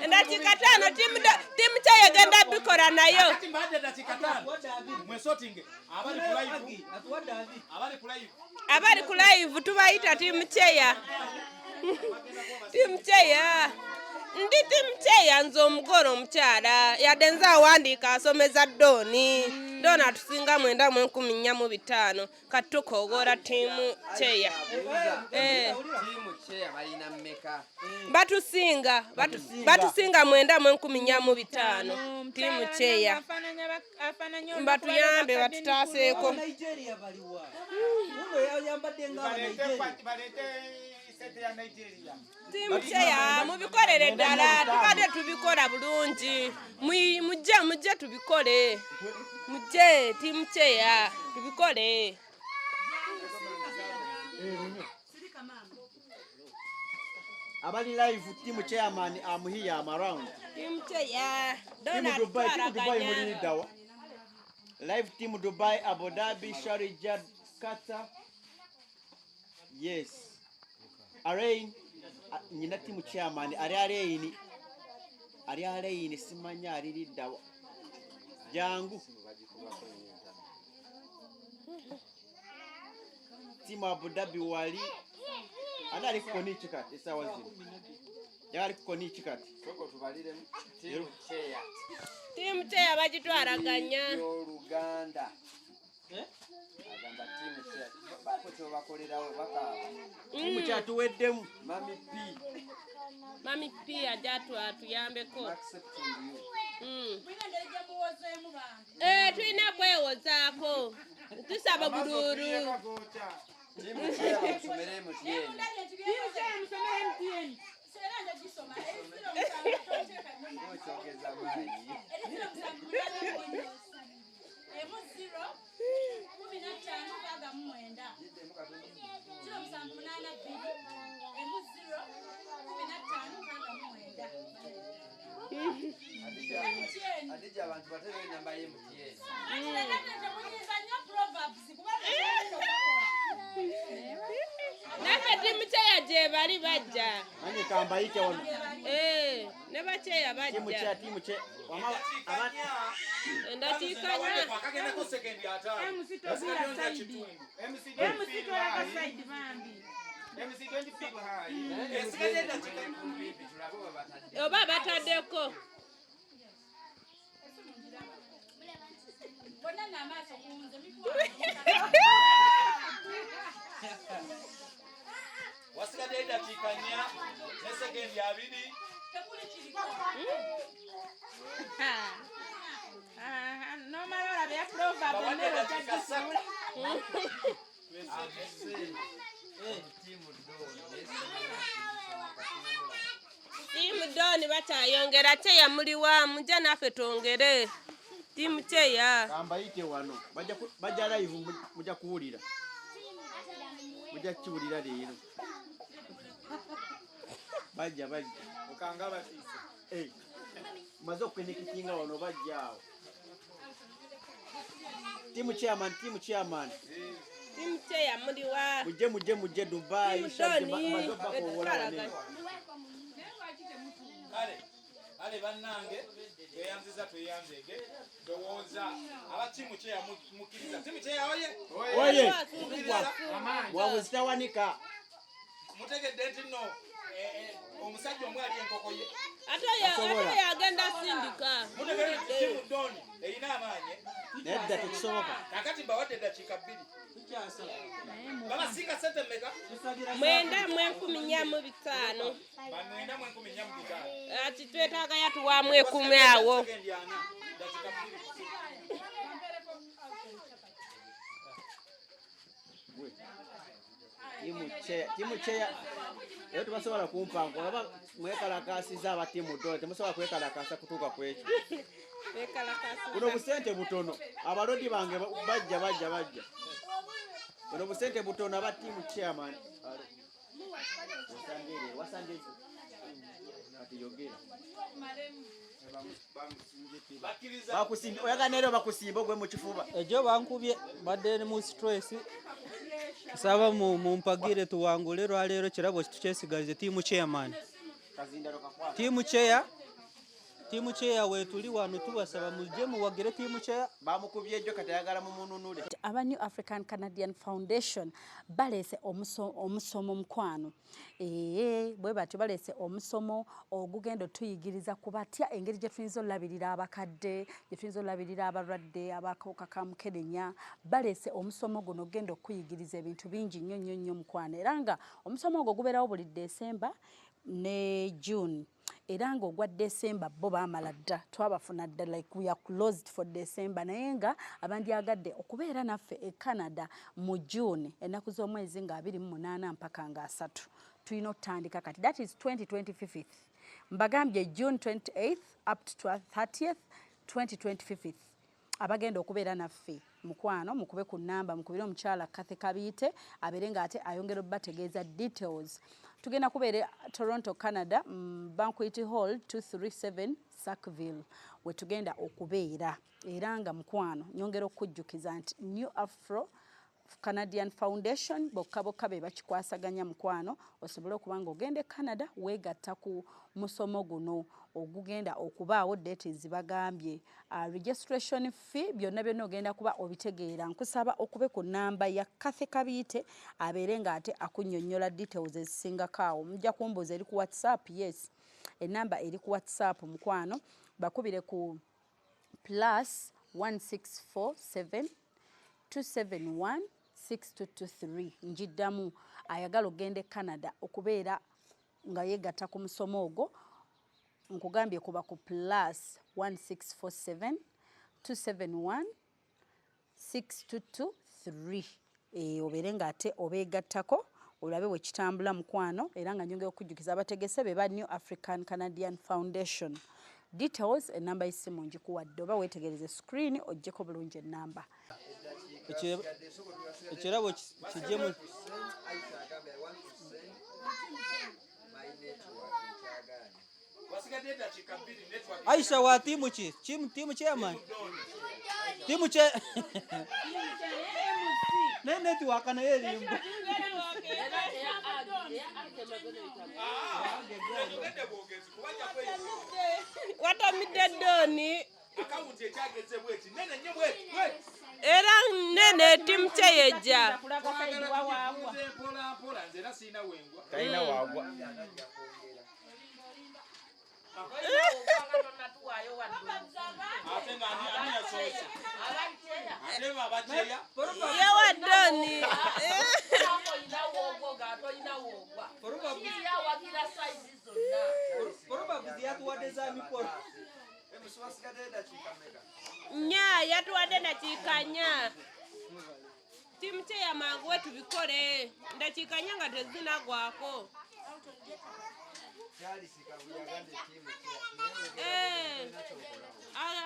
Endakiika 5 tiimu kyeya egenda bikola nayo. Abali ku live tubayita tiimu kyeya. Tiimu kyeya. Ndi tiimu kyeya nze omugole omukyala yadde nze awandiika asomeza Doni. Doni atusinga 94,500 kati tukowoola tiimu kyeya. Tiimu kyeya balina mmeka? Batusinga batusinga 94,500 tiimu kyeya. Mbatuyambe batutaaseeko. Nigeria baliwa. Uno yambadde nga Nigeria. Tiimu kyeya mubikolere ddala, tubadde tubikola bulungi. Mujje mujje tubikole. Mujje tiimu kyeya tubikole. Abali live team chairman, I'm here, I'm around. Tiimu kyeya. Team Dubai, team Dubai muli leader. Live team Dubai, Abu Dhabi, Sharjah, Qatar. Yes. Arain nyina team chairman ari Arain. Ari Arain simanya ari leader. Jangu. Team Abu Dhabi wali ana ali kukoni chikati esawa zino. Yali kukoni chikati. Soko tubaliremu tiimu kyeya. Tiimu kyeya bagitwalaganya. Y'Oluganda. Agamba tiimu kyeya. Bako kyobakolerawo bakaaba. Tiimu kyeya tuweddemu. Mami P. Mami P ajja atuyambeko. Accepting you. Tulina kwewozaako. Tusaba bululu. Tiimu kyeya bamusomere MTN. Okyogeza maanyi. Adija abantu batereyo enamba ye MTN. Naffe tiimu kyeya gye bali bajja. Nange kambayite wano. Ne bakyeya bajja. Tiimu kyeya, tiimu kyeya. Wama Endakiika nnya. Oba bataddeko. Wasigadde eddakiika 4 ne sekendi 2. Nomala olaba ya proverb emmere ojja. Tiimu Doni bakyayongera kyeya muliwa mujje naffe twongere. Tiimu kyeya. Kambayite wano. Bajja live mujja kuwulira. Mujja kukiwulira leero. Bajja bajja. Okanga batiise. Maze okukenekitinga wano bajja awo. Tiimu chairman, tiimu chairman. Tiimu kyeya muliwa. Mujje mujje mujje Dubai. Tiimu Doni. Kale, kale bannange tweyanziza tweyanzeege ndowooza aba tiimu kyeya mukkiriza. Tiimu kyeya oye! Oye! Mukkiriza? Wabuzitawanika. Mutegedde nti nno omusajja omu ali enkoko ye. Ate oyo agenda sindika. Mutegedde nti tiimu Doni erina amaanyi. Nedda tekisoboka. Kaakati mbawadde eddakiika 2. Babasinga ssente mmeka? 94,500. 94,500. Ati twetaaga yatuwaamu 10 awo. Dakiika 2. Tiimu kyeya era tebasobola kumpangu olaba mwekalakasiza aba tiimu dola temusobola kwekalakasa kutuuka ku ekyo. Buno busente butono abalodi bange bajja bajja bajja. Buno busente butono aba tiimu chairman. Wasangere kati yogera. Bakusimba oyagala nero bakusimba ogwe mu kifuba. Ejo bankubye badde mu stress. Nsaba mumpagire tuwangule lwaleero kirabo tukyesigalize tiimu chairman. Tiimu chair. Tiimu chair weetuli wano tubasaba mujje muwagire tiimu chair. Bamukubye ejo kati ayagala mumununule. Aba New African Canadian Foundation baleese omusomo mukwano. Bwe batyo baleese omusomo ogugenda otuyigiriza ku batya engeri gye tuyinza olabirira abakadde, gye tuyinza olabirira abalwadde abakawuka ka mukenenya. Baleese omusomo guno ogenda okuyigiriza ebintu bingi nnyo nnyo nnyo mukwano, era nga omusomo ogwo gubeerawo buli December ne June. Era nga ogwa December bo baamala dda, twabafuna dda, like we are closed for December. Naye nga abandyagadde okubeera naffe e Canada mu June ennaku z'omwezi nga 28 mpaka nga 3 tulina okutandika kati, that is 2025. Mbagambye June 28th up to 30th 2025. Abagenda okubeera naffe mukwano mukube ku namba, mukubire omukyala Kathy Kabiite abeere ng'ate ayongera obbategeeza details. Tugenda kubeera Toronto, Canada, Banquet Hall 237 Sackville we tugenda okubeera. Era nga mukwano nyongera okujjukiza nti New Afro Canadian Foundation bokka bokka be bakikwasaganya mukwano, osobole okuba ng'ogenda e Canada weegatta ku musomo guno ogugenda okubaawo date zibagambye. Registration fee byonna byonna ogenda kuba obitegeera. Nkusaba okube ku namba ya Kathy Kabiite abeere ng'ate akunnyonnyola details ezisingako awo. Mujja kumbuuza eri ku WhatsApp. Yes, enamba eri ku WhatsApp mukwano, bakubire ku plus 1647 271 6223. Njiddamu, ayagala ogenda e Canada okubeera nga yeegatta ku musomo ogwo, nkugambye kuba ku plus 1647 271 6223. Obeere ng'ate obeegattako olabe bwe kitambula mukwano. Era nga nyongera okujjukiza abategese be ba New African Canadian Foundation. Details, enamba y'essimu ngikuwadde, oba weetegereze screen oggyeko bulungi enamba. Ekirabo kijje mu Aisha wa tiimu ki? Tiimu chairman? Tiimu che naye network naye erimba. Watamidde Doni. Era nene tiimu kyeyejja. Talina wagwa. Yewa Doni. Nya yatuwadde dakiika nnya. Tiimu kyeya mangu we tubikole dakiika nnya nga tezinagwako.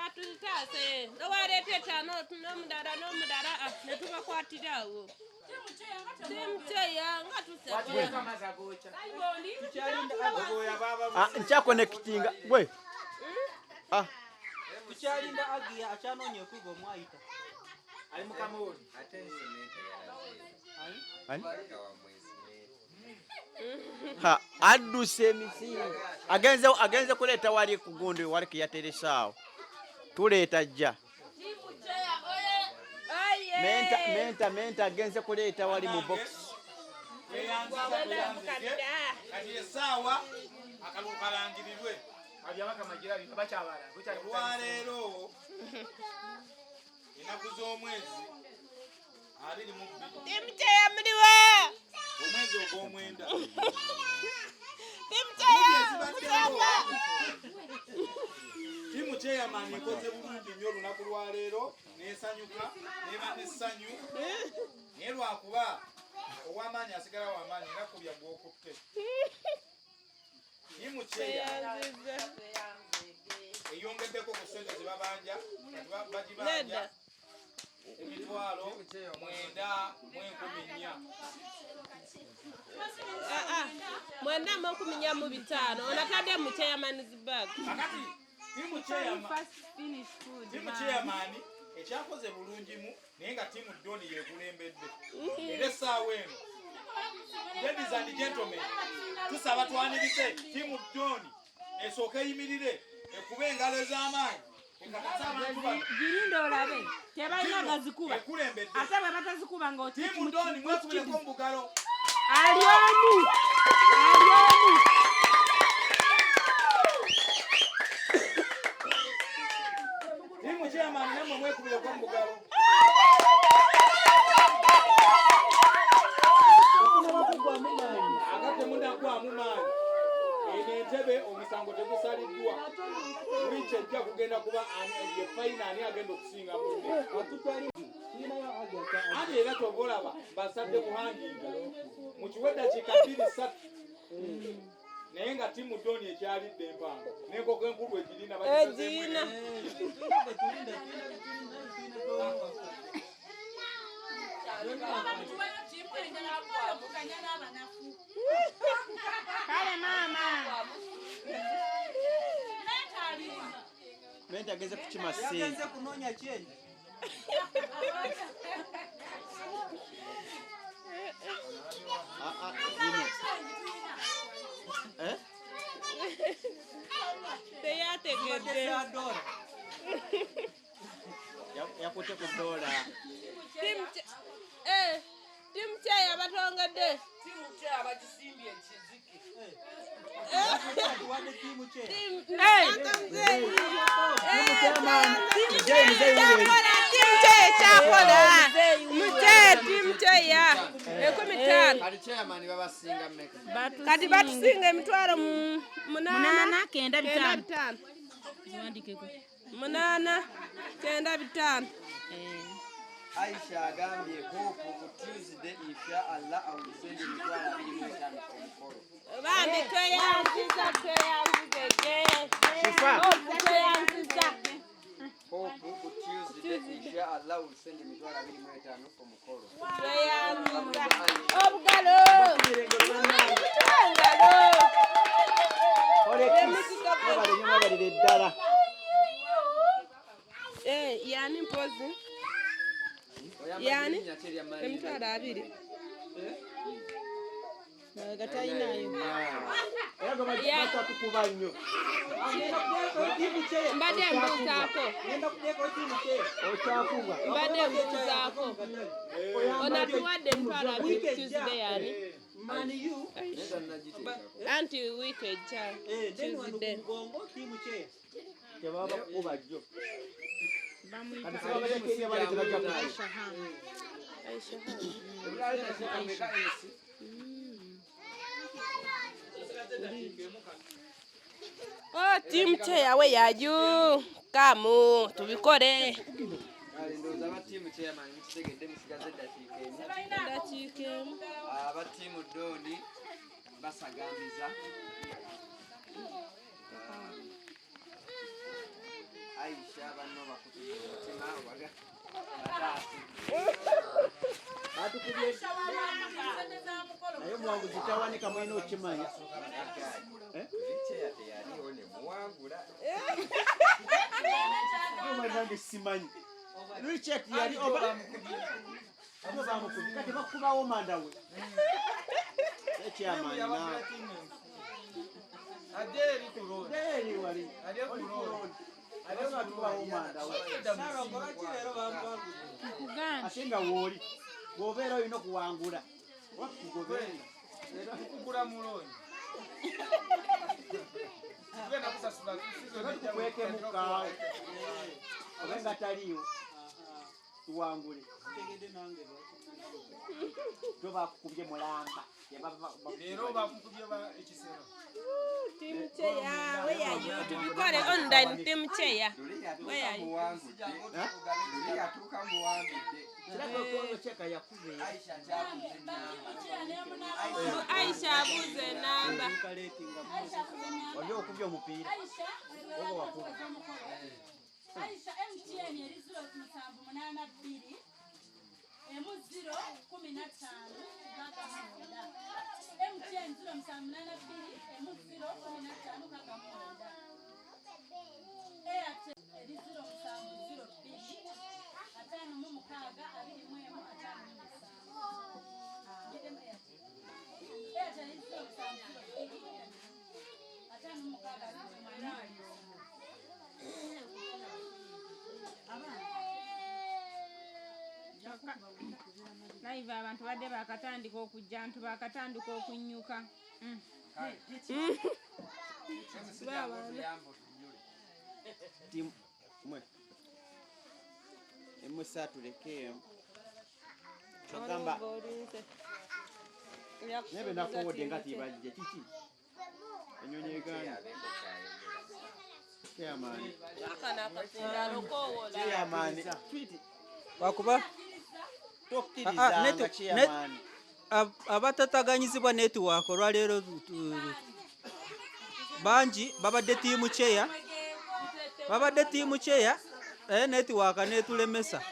Atutaase nowaleeta etaano n'omulala n'omulala ne tubakwatira awo. Tiimu kyeya nga tusaba. Nkyakonectinga gwe. Tukyalinda Agia akyanoonya ekubo omwayita. Ali mu kamooli. Ani? Ha, adduse emisinde. Agenze kuleeta wali ku gundi wali keyateresaawo. Tuleeta jja. Menta agenze kuleeta wali mu box. Kati essaawa akalulu kalangirirwe. Olwaleero ennaku z'omwezi 22. Tiimu kyeya muliwa? Omwezi ogw'omwenda. Tiimu kyeya musamba. Tiimu chairman ekoze bulungi nnyo olunaku lwaleero n'esanyuka n'eba n'essanyu. Naye lwakuba ow'amaanyi asigala w'amaanyi era kubya gw'okutte. Tiimu kyeya eyongeddeko ku ssente ze babanja kati bagibanja Nedda. 94,000. Ah, ah. 945 onatadde mu chairman's bag. Kakati tiimu chairman ekyakoze bulungimu naye nga tiimu Doni yekulembedde era essaawa eno, ladies and gentlemen, tusaba twanirize tiimu Doni esooka eyimirire ekube engalo ez'amaanyi ekakasa abantu bano. Girinde olabe tebalina gazikuba. Ekulembedde. Ate bwe batazikuba nga Tiimu Doni, mwekubireko mu bugalo. Ali omu, ali omu. Tiimu chairman, nammwe mwekubireko mu bugalo. Aga temunaggwamu maanyi. Eno entebe omusango tegusaliddwa. Wiiki ejja kugenda kuba ye final, ani agenda okusinga munne. Anti era kyova olaba basadde buhangiinga mukiwe eddakiika 2 3, naye nga tiimu Doni ekyalidde empango n'enkoko enkulu egirina bagisazeemu. Egirina. Kale maama. Menti ageze kukima ssente. Yagenze kunoonya change. Ah, ah, bino. Eh? Teyategedde. Yakutte ku dola. Tiimu kyeya batongedde. Tiimu kyeya bagisimbye ekizike. Hey. Tiimu kyeya ekyakola mukyeya, tiimu kyeya 50,000. Kati chairman babasinga mmeka? Kati batusinga emitwalo 8 895. 95. 895. Aisha agambye, "Hope, ku Tuesday, insha Allah, I will send 25,000 ku mukolo." Bambi tweyanziza, tweyanzizege. Shifa. Tweyanziza. Hope, ku Tuesday, insha Allah, will send 25,000 ku mukolo. Tweyanziza obugalo, engalo. Mwebalire ddala. Eh, yani mpozi yani 20,000 Gatayinayo. Era gwe batukuba nnyo. Mbadde mbuuzaako. Okyakubwa. Mbadde mbuuzaako, onatuwadde 20,000 Tuesday, yani anti wiiki ejja Tuesday. Tebaba bakukuba jjo. Kati saba bajja baleetera bajja kukuba. Aisha. Aisha. Oh, team chair, where are you? Come, tubikore. Kale ndowooza aba tiimu chairman mukitegedde, musigaze eddakiika emu. Eddakiika emu. Aba tiimu Doni basagambiza. Aisha banno bakutudde omutima obaga bataasi. Batukubye. Naye omuwanguzi tawanika, mulina okimanya. Eh? Chair teyaliwo ne muwangula. Nange simanyi. Richard yali oba oba bamukubye kati bakubawo manda we. Ekyamaanyi naawe. Ate eri ku road. Eri wali. Ate ku road. Ate batubawo manda we. Ate nga wooli bw'obeera olina okuwangula oba tukugobenga. Tukugula mu looni. Tugenda kusasula season Oba ejja. tukukwekemu kaawo obe nga taliiwo tuwangule. To bakukubye mulamba. Leero bakukubye ba ekisero. Team chair, where are you? Tubikore online, team chair. Where are you? Luli yatuuka muwangudde. Aisha abuuza enamba. Oli okubye omupiira. Oba wakuba. Aisha MTN eri 0782 emu 0 15 69. MTN 0782 emu 0 15 69. Airtel eri 0702 56 21 57. Gidemu Airtel. Airtel eri 0702 56 21 Live abantu badde bakatandika okujja ntu bakatandika okunyuka. Mwe. Emusa tuleke. Kyogamba. Nebe nakuwodde nga tibajje kiki? Enyonyi egaana. Chairman. Chairman. Wakuba abatataganyizibwa netiwaaka olwaleero bangi babadde tiimu cheya babadde tiimu cheya naye netiwaaka netulemesa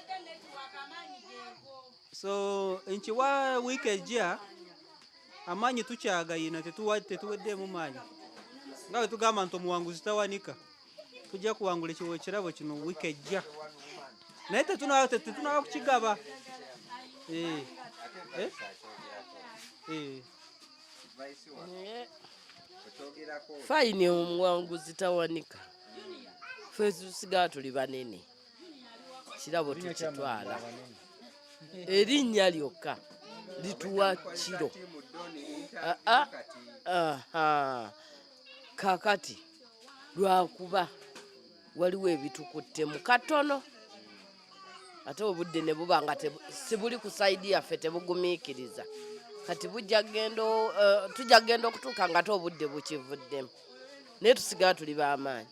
so nkiwa wiiki ejja amaanyi tukyagayina tetuweddemu maanyi nga bwe tugamba nti omuwanguzi tawanika tujja kuwangula ekirabo kino wiiki ejja naye tetunaba kukigaba. Fayini omuwanguzi tawanika ffe tusigala tuli banene kirabo tukitwala erinnya lyokka lituwa kiro. Kakati lwakuba waliwo ebitukuttemu katono ate obudde ne buba nga sibuli ku sayidi yaffe tebugumiikiriza kati bujja genda tujja genda okutuuka nga ate obudde bukivuddemu naye tusigala tuli b'amaanyi.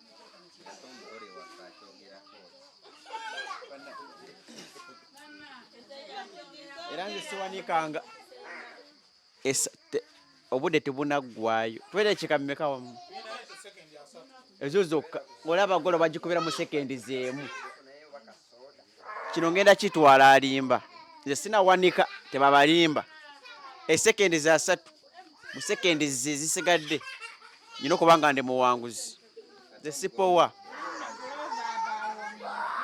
Era nze siwanikanga obudde tebunaggwayo tubeera ekika mmeka wamu ezo zokka olaba golo bagikubira mu sekendi zeemu kino ngenda kitwala alimba nze sinawanika tebabalimba esekendi za 3 mu sekendi zisigadde nyina okuba nga ndi muwanguzi nze sipowa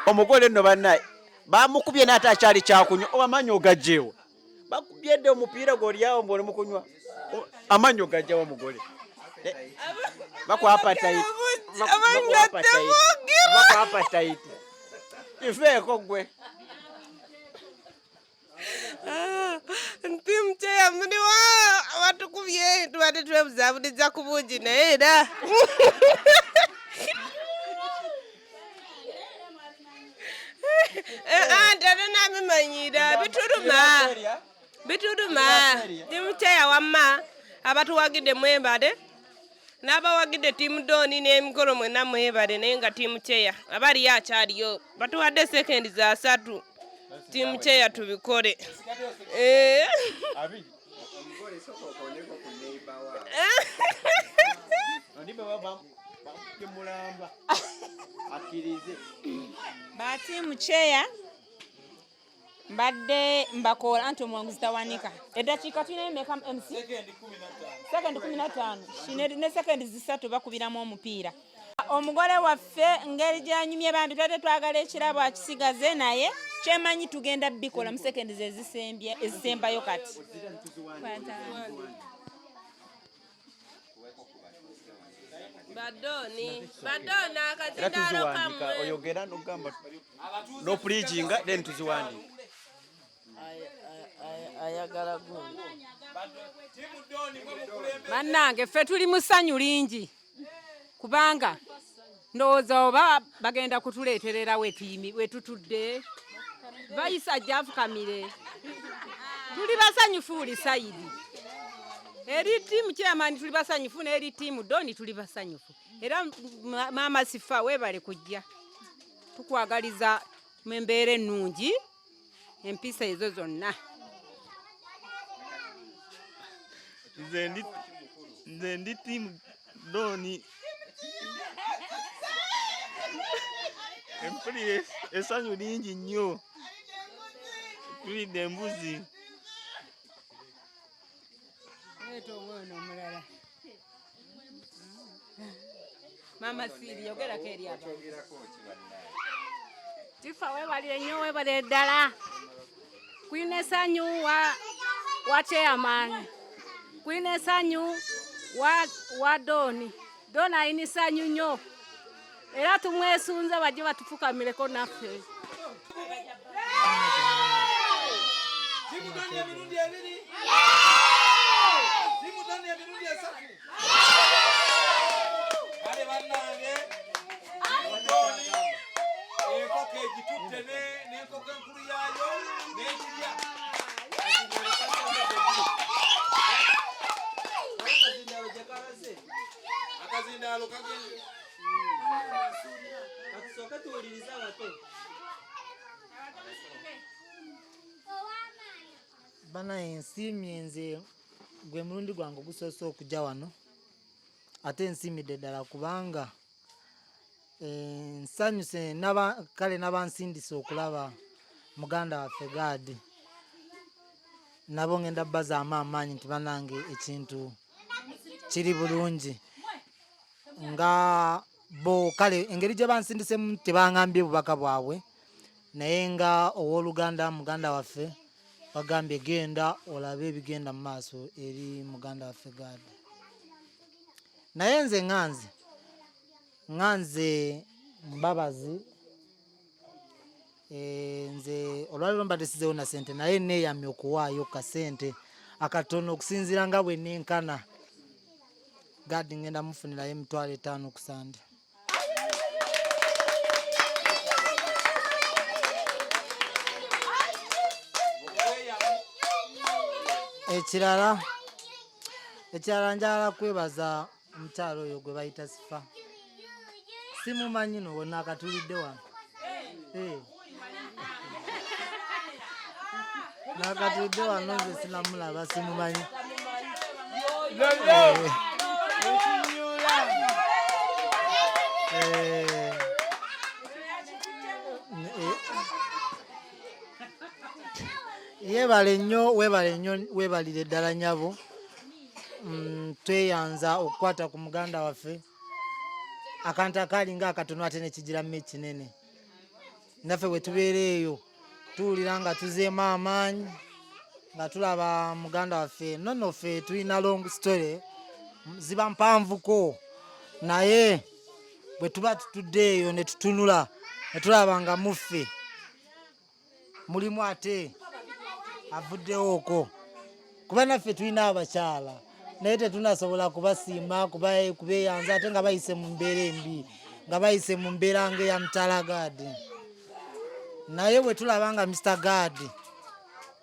omugole nno bannaye bamukubye n'ate akyali kyakunywa oba amaanyi ogajjeewa bakubyedde omupiira gw'olyawo ng'oli mu kunywa amaanyi ogajjawo omugole bakuapatayiti ifeeko gwe Ntimu kyeya muliwo abatukubye tubadde twebuzabuliza ku bungi naye era ate nabimanyira bituluma bituluma. Tiimu kyeya wamma abatuwagidde mwebale n'abawagidde tiimu Doni n'emikolo mwenna mwebale naye nga tiimu kyeya abaliyo akyaliyo batuwadde sekendi za 3 tiimu kyeya tubikole. Ba tiimu kyeya mbadde mbakoola anti omuwanguzi tawanika eddakiika tulina emeka MC sekendi 15 ne sekendi 3 bakubiramu omupiira. Omugole waffe ngeri gyanyumye bambi twate twagala ekirabo akisigaze naye kyemanyi tugenda bikola mu sekendi ezisembayo kati. Badoni badoni akazindaalo kamwe oyogera n'ogamba n'opulijinga then tuziwandiika. Ayagala gundi bannange ffe tuli mu ssanyu lingi kubanga ndowooza oba bagenda kutuleeterera wetutudde bayisa ajja afukamire tuli basanyufu buli sayidi eri ttiimu chairman tuli basanyufu n'eri ttiimu Doni tuli basanyufu era maama Sifa weebale kujja tukwagaliza mu embeera ennungi Empisa ezo zonna. Nze ndi tiimu Dooni. Empulira essanyu lingi nnyo. Tulidde embuzi. Leeta omwana omulala. Maama Siiri yogerako eri abantu. Tifa webalire nnyo webalire ddala. Kulina essanyu wa chairman. Kulina essanyu wa Doni. Doni alina essanyu nnyo. Era tumwesunze bajje batufukamireko naffe. Tiimu Doni emirundi ebiri. Tiimu Doni emirundi esatu. Kale bannange, Doni enkoko egitutte n'enkoko enkulu yaayo n'ekirya. Akazindaalo kagenze. Katusooke tuwulirize abato. Banaye nsiimye nze gwe mulundi gwange ogusoose okujja wano ate nsiimidde ddala kubanga nsanyuse kale n'abansindise okulaba muganda waffe Gaadi nabo ngenda bbazaamu amaanyi nti bannange ekintu kiri bulungi nga bo kale engeri gye bansindisemu tebangambye bubaka bwabwe naye nga owooluganda muganda waffe bagambye genda olabe ebigenda mu maaso eri muganda waffe Gaadi. Naye nze nganze Mbabazi nze olwaleero mbadde sizeewo na ssente naye neeyamye okuwaayo kasente akatono okusinziira nga bwe nenkana. Gaadi ngenda mufunirayo 50,000 ku Sande. Ekirala njagala kwebaza omukyala oyo gwe bayita Sifa. Simumanyi no wonna akatulidde wano. Nakatulidde wano nze sinamulaba simumanyi. Yeebale nnyo, weebale nnyo, weebalire ddala nnyabo. Tweyanza okukwata ku muganda waffe akantu akaali ng'akatono ate ne kigiramu ekinene. Naffe bwe tubeera eyo tuwulira nga tuzeemu amaanyi nga tulaba muganda waffe. Nno ffe tulina long story, ziba mpanvuko, naye bwe tuba tutudde eyo ne tutunula ne tulaba nga muffe mulimu ate avuddewo okwo, kuba naffe tulina abakyala naye tetunasobola kubasiima kubeeyanza ate nga bayise mu mbeera embi, nga bayise mu mbeera ng'eya Mutala Gaadi. Naye bwe tulaba nga Mr. Gaadi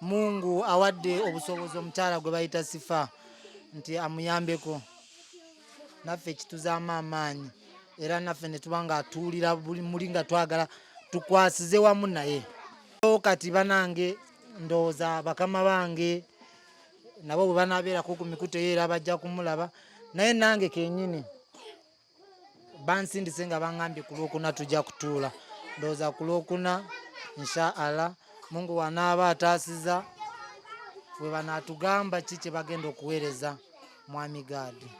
Mungu awadde obusobozi omukyala gwe bayita Sifa nti amuyambeko, naffe kituzaamu amaanyi era naffe ne tuba nga atuwulira buli muli nga twagala tukwasize wamu naye. Kati banange ndowooza bakama bange nabo bwe banaabeerako ku mikutu eyo era bajja kumulaba, naye nange kennyini bansindise nga bangambye ku Lwokuna tujja kutuula. Ndowooza ku Lwokuna insha Allah Mungu wanaaba ataasiza bwe banaatugamba ki kye bagenda okuweereza Mwami Gaadi.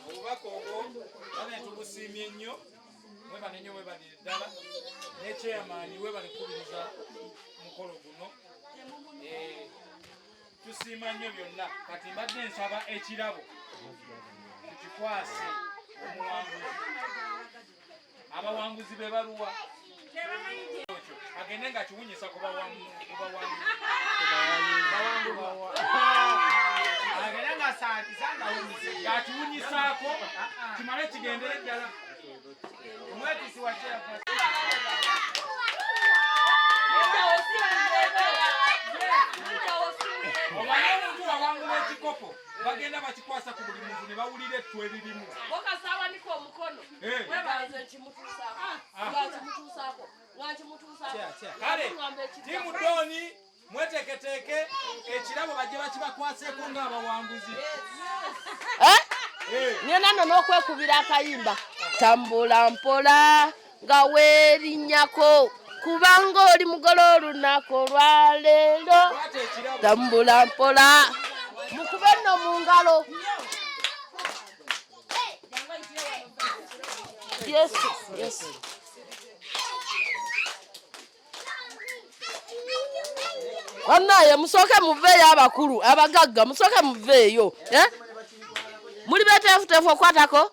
Obubaka obwo bane tubusiimye nnyo, mwebale nnyo, mwebalire ddala ne chairman webale kukubiriza mukolo guno. Tusiima nnyo byonna. Kati mbadde nsaba ekirabo tukikwase omuwanguzi. Abawanguzi be baluwa? Agende nga kiwunyisa ku bawanguzi. Agende nga asaatiza nga awunyisa. Ng'akiwunyisaako kimale kigendere ddala. Omwetisi wa chairperson. Omanyi omuntu wawangula ekikopo Bagenda bakikwasa ku buli muntu ne bawulira ettu eririmu. Bokasaawanika omukono. Eh. Webaze nkimutuusaako. Ah. Nga nkimutuusaako. Nga nkimutuusaako. Kale Ngamba ekidda. tiimu Doni mweteeketeeke ekirabo bajje bakibakwaseeko ng'abawanguzi. Eh? Ngenda nno n'okwekubira akayimba tambula mpola nga weerinnyako kubanga oli mugole olunaku olwaleero tambula mpola mukube nno mu ngalo yesu yesu Bannaye musooke muveeyo abakulu abagagga musooke muveeyo eh? Muli beteefuteefu okwatako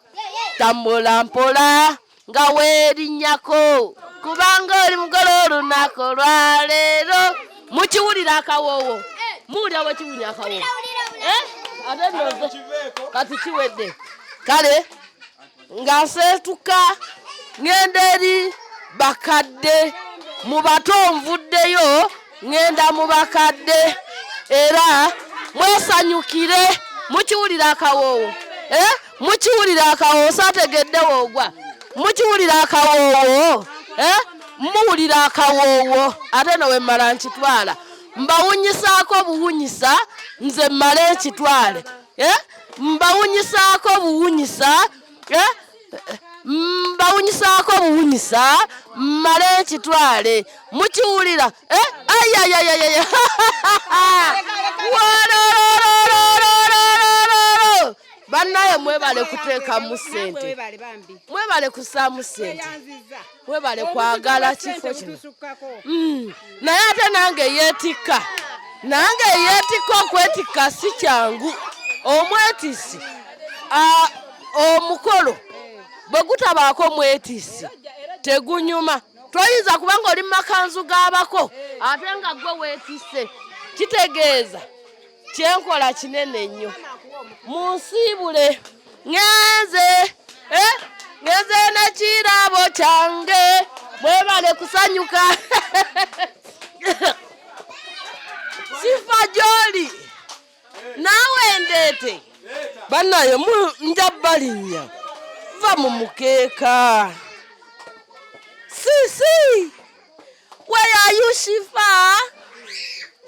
tambula mpola nga weerinnyako kubanga oli mugole olunaku olwaleero mukiwulira akawoowo muwulira bwekiwunya akawoowo eh? Ate nno kati kiwedde kale nga nseetuka ŋŋenda eri bakadde mu bato nvuddeyo ŋŋenda mu bakadde era mwesanyukire mukiwulira akawoowo eh? Mukiwulira akawoowo saategedde woogwa mukiwulira akawoowo eh? Muwulira akawoowo ate no wemmala nkitwala mbawunyisaako buwunyisa nze mmale nkitwale eh? Mbawunyisaako buwunyisa eh? Mbawunyisaako buwunyisa mmale nkitwale mukiwulira eh? Ayayayayaya walololololololo bannaye mwebale kuteekamu ssente mwebale kussaamu ssente mwebale kwagala kifo kino naye ate nange yeetikka nange yeetikka okwetikka si kyangu omwetisi omukolo bwe gutabaako mwetisi tegunyuma toyinza kubanga oli mu makanzu g'abako ate nga gwe weetisse kitegeeza kyenkola kinene nnyo munsiibule ŋŋenze eh? Ŋŋenze n'ekirabo kyange mwebale kusanyuka sifa gy'oli naawe ndeete bannaye nja balinnya va mu mukeeka sisi where are you Shifa?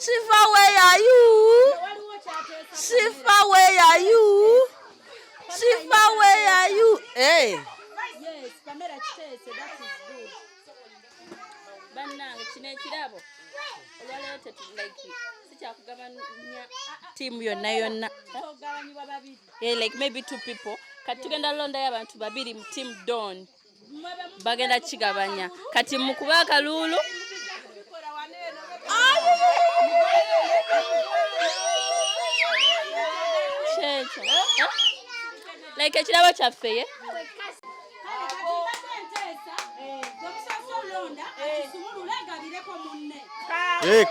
Shifa where are you? Shifa where are you? Shifa where are you? Hey. Yes, Pamela Kiteese, that is good. Bannange kino ekirabo olwaleero tetu like sikyakugabanya ttiimu yonna yonna. Yeah, like maybe two people. Kati tugenda londayo abantu babiri mu team Dawn. Bagenda kigabanya. Kati mukuba akaluulu. Kyekyo. Like ekirabo kyaffe ye. Eh.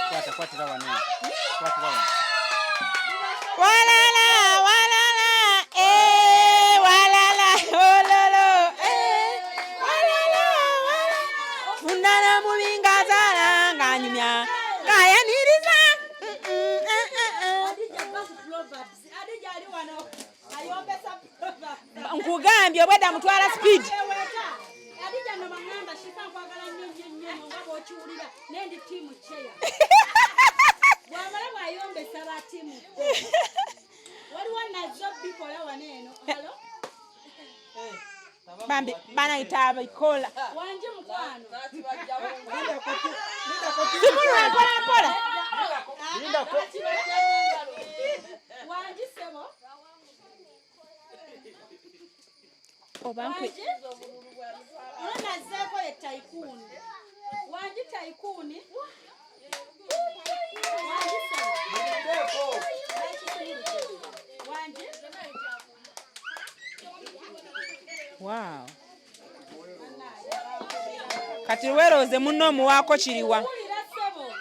Kwata, kwatira wano. Kwatira wano. Walala, walala, eh, walala, ololo, eh, walala, walala. Fundana mubinga zala nganyumya ngayaniriza. Nkugambye obwedda mutwala speed. Adija no mangamba Shifa nkwagala nnyo nnyo nnyo nga bw'okiwulira naye ndi ttiimu chair. Bw'amala bw'ayombesa ba ttiimu waliwo nazo bikola wano eno. Halo? Bambi banayita abikola. Wangi mukwano. Sumulula mpola mpola. Wangi ssebo. Oba nkwe. Wangi? Ono nazzeeko ye tycoon. Wangi tycoon. Wangi ssebo. Wangi? Wow. Kati weerooze munno omuwaako kiriwa. Wulira ssebo.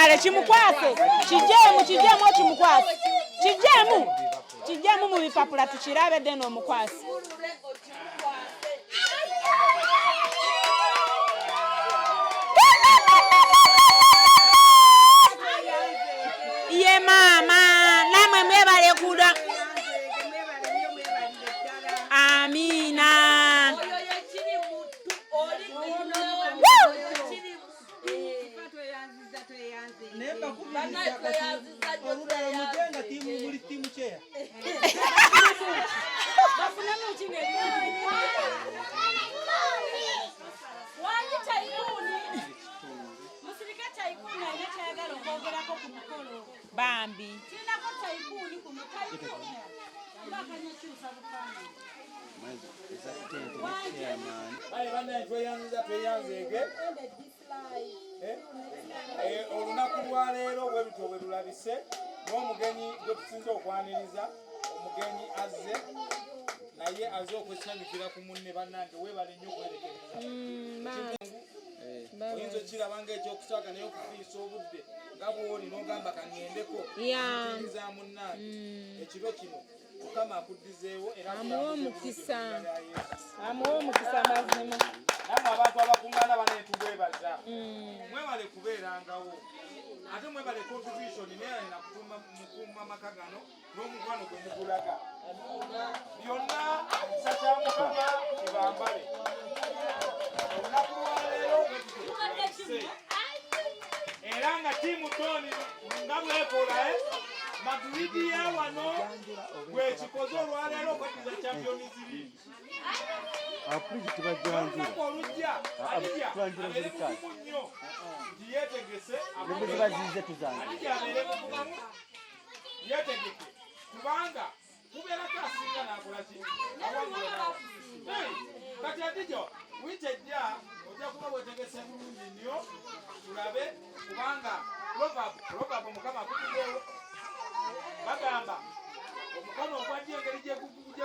Kale kimukwase, kijeemu, kijeemu okimukwase, kijeemu, kijeemu mu bipapula tukirabe then omukwase. Ye maama namwe mwebale kuda. Amiina. Bambi. Bale bannaye tweyanziza tweyanzeege. Olunaku lwaleero bwe lutyo bwe lulabise n'omugenyi gwe tusinze okwaniriza, omugenyi azze naye azze okwesanyukira ku munne. Bannange weebale nnyo okwerekereza. Oyinza okiraba ng'ekyokusaaga naye okufiisa obudde nga bw'oli n'ogamba kaŋŋendeko nzikiriza munnange ekiro kino Mukama akuddizeewo era amuwe omukisa, amuwe omukisa mazima. Nammwe abantu abakuŋŋaana bane tubwebaza, mwebale kubeerangawo ate mwebale contribution naye nakutuuma mukuuma maka gano n'omukwano gwe mugulaga byonna. Ekisa kya Mukama kibambale. Olunaku lwaleero bwetutyo era nga tiimu Doni nga bwekola Madrid ya wano bwekikoze olwaleero okweddiza Champions League. Olunaku olujja Adija abeere mugumu nnyo nti yeetegese. Adija abeere mugumu yeetegeke kubanga kubeerako asinga n'akola ki kati. Adija, wiiki ejja ojja kuba wetegese bulungi nnyo tulabe, kubanga proverb Mukama akutuzeewo bagamba omukono ogwajja engeri gye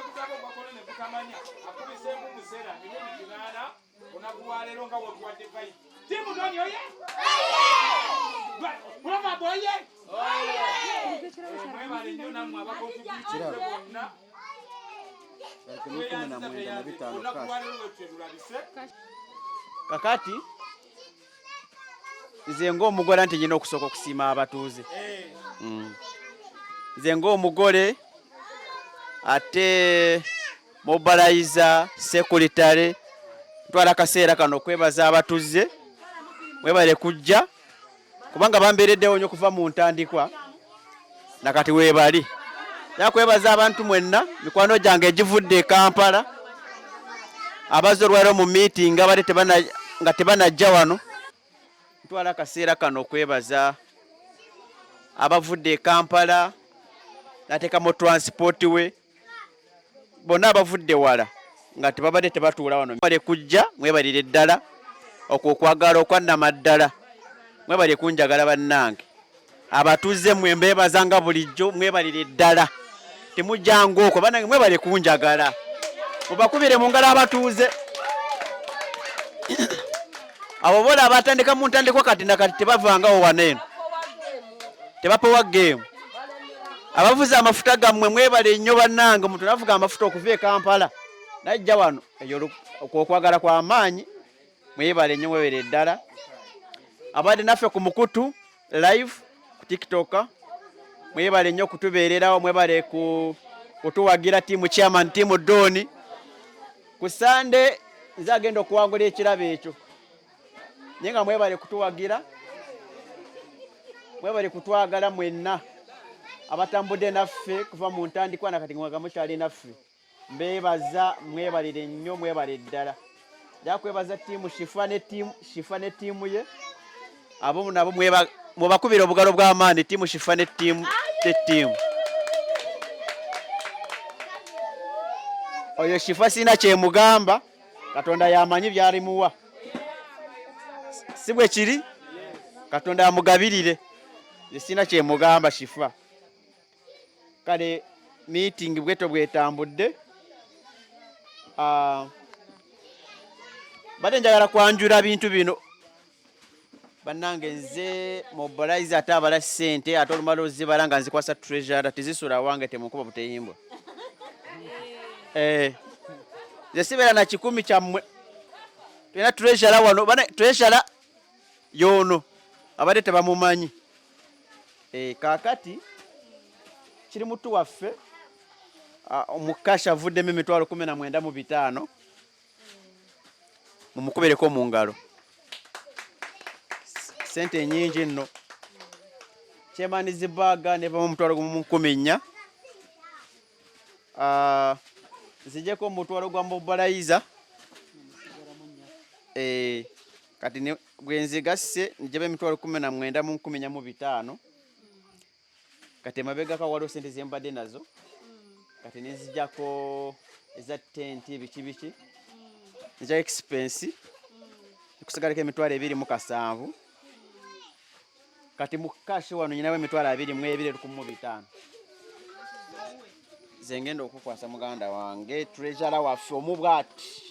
gugaba ogwakono ne gutamanya akubiseemu museera mirundi 8. Olunaku lwaleero nga bwetuwadde vibe, tiimu Doni oye! Proverb oye! Mwebale nnyo nammwe abacontributinze bonna. Olunaku lwaleero bwetutyo lulabise. Kakati nze ng'omugole nti nyina okusooka okusiima abatuuze. Nze ng'omugole ate mobilizer, secretary, ntwala akaseera kano okwebaza abatuuze. Mwebale kujja kubanga bambeereddewo nnyo okuva mu ntandikwa nakati weebali. Yakwebaza abantu mwenna, mikwano gyange egivudde e Kampala, abazze olwaleero mu meeting abadde nga tebanajja wano. Ntwala akaseera kano okwebaza abavudde e Kampala, nateekamu transport we, bonna abavudde wala nga tebabadde tebatuula wano. Mwebale kujja, mwebalire ddala okwo okwagala okwannamaddala. Mwebale kunjagala bannange. Abatuuze mwe mbeebaza nga bulijjo, mwebalire ddala, temujjanga okwo bannange, mwebale kunjagala. Mubakubire mu ngalo abatuuze abo bola abatandika mu ntandikwa kati nakati tebavangawo wano eno, tebapowa geemu. Abavuze amafuta gammwe mwebale nnyo bannange. Omuntu navuga amafuta okuva e Kampala najja wano, eyo okwokwagala kwa maanyi. Mwebale nnyo, mwebale ddala. Abadde naffe ku mukutu live ku TikTok, mwebale nnyo okutubeererawo, mwebale ku kutuwagira. Tiimu chairman, tiimu Doni, ku Sande nze agenda okuwangula ekirabo ekyo, naye nga mwebale kutuwagira, mwebale kutwagala mwenna abatambudde naffe kuva mu ntandikwa nakati nga mukyali naffe. Mbeebaza, mwebalire nnyo, mwebale ddala. Njakwebaza ttiimu Shifa ne ttiimu Shifa ne ttiimu ye, abo nabo mubakubira obugalo bw'amaanyi. Ttiimu Shifa ne ttiimu ne ttiimu oyo Shifa sirina kyemugamba, Katonda yamanyi byalimuwa, si bwe kiri? Katonda amugabirire, nze sirina kyemugamba Shifa. Kale meeting bwetyo bwetambudde. Badde njagala kwanjula bintu bino. Bannange nze mobilize ate abala ssente ate olumala ozibala nga nzikwasa treasurer tezisula wange temunkuba buteyimbwa. Eh. Nze sibeera na kikumi kyammwe. Tulina treasurer wano bana treasurer yoono abadde tebamumanyi. Eh, kaakati kiri mutu waffe omukashi avuddemu emitwalo 19500 mumukubireko mu ngalo sente nyingi nno chairman zibaga neva mu mutwalo gumu mu 1400 nzijeko omutwalo gwa mobilizer eh, kati bwenzigasse njaba emitwalo 19 mu 1405 kati emabegako waliwo sente zembadde nazo kati nenzijako eza tenti biki biki nzijako expense nkusigaleko emitwalo 27 kati mu cash wano nyinawo emitwalo 22 1500 nze ngenda okukwasa muganda wange treasurer waffe omu bwati.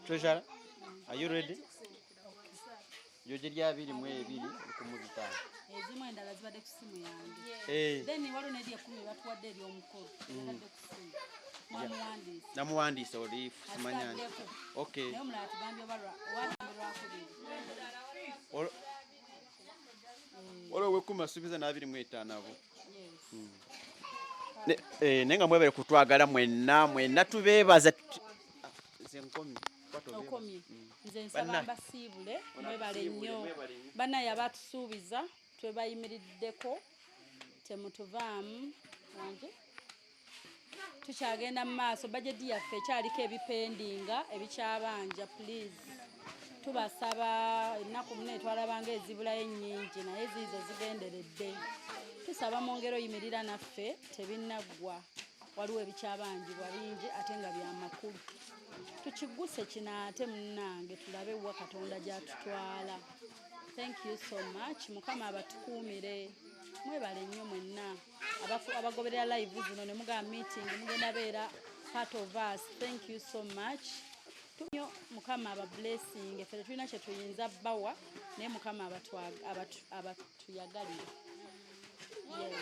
Treasurer, are you ready? Joje lya 22 15. Ezimu endala zibadde ku simu yange. Eh. Then waliwo n'eri 10 batuwadde ery'omukolo. Yatadde ku simu. Mwamuwandiise. Namuwandiise oli simanya nti. Asigaddeko. Okay. Naye omulala tugambye oba wagambye lwakubiri. Olwo ow'ekkumi asuubiza n'25 abo. Naye nga mwebale kutwagala mwenna mwenna tubeebaza. Nze nkomye. Kwata obeebaze. Okomye. Nze nsaba Banna. mbasiibule, mwebale Onatusiibule, nnyo. mwebale nnyo. Bannaye abatusuubiza twebayimiriddeko temutuvaamu wanje tukyagenda mu maaso bajeti yaffe ekyaliko ebipendinga ebikyabanja please tubasaba ennaku muno twalabanga ezibulayo ennyingi naye ziizo zigenderedde tusaba mwongere oyimirira naffe tebinnaggwa waliwo ebikyabanjibwa bingi ate nga byamakulu tukiguse kino ate munnange tulabe wa Katonda gy'atutwala. Thank you so much. Mukama abatukuumire, mwebale nnyo mwenna abagoberera live zino ne mugamba meeting mugenda beera part of us. Thank you so much nnyo. Mukama aba blessing. Ffe tetulina kye tuyinza bawa naye Mukama abatuyagalire. Yes,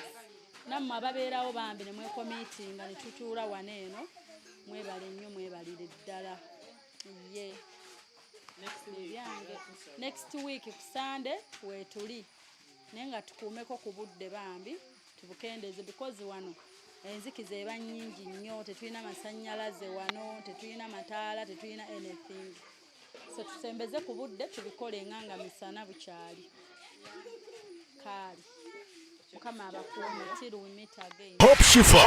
nammwe ababeerawo bambi ne mwekomiitinga ne tutuula wano eno, mwebale nnyo, mwebalire ddala. Ye ebyange next week ku Sunday weetuli naye nga tukuumeko ku budde bambi tubukendeeze because wano enzikiza eba nnyingi nnyo, tetulina masannyalaze wano, tetulina mataala, tetulina anything, so tusembeze ku budde tubikole nga misana bukyali. Kaali Mukama abakuume till we meet again. Hope Shifa,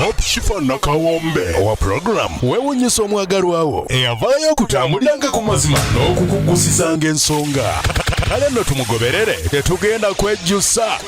Hope Shifa Nakawombe owa program weewunyisa omwagalwawo eyavaayo okutambuliranga ku mazima n'okukugusizanga ensonga. Kale nno tumugoberere, tetugenda kwejjusa.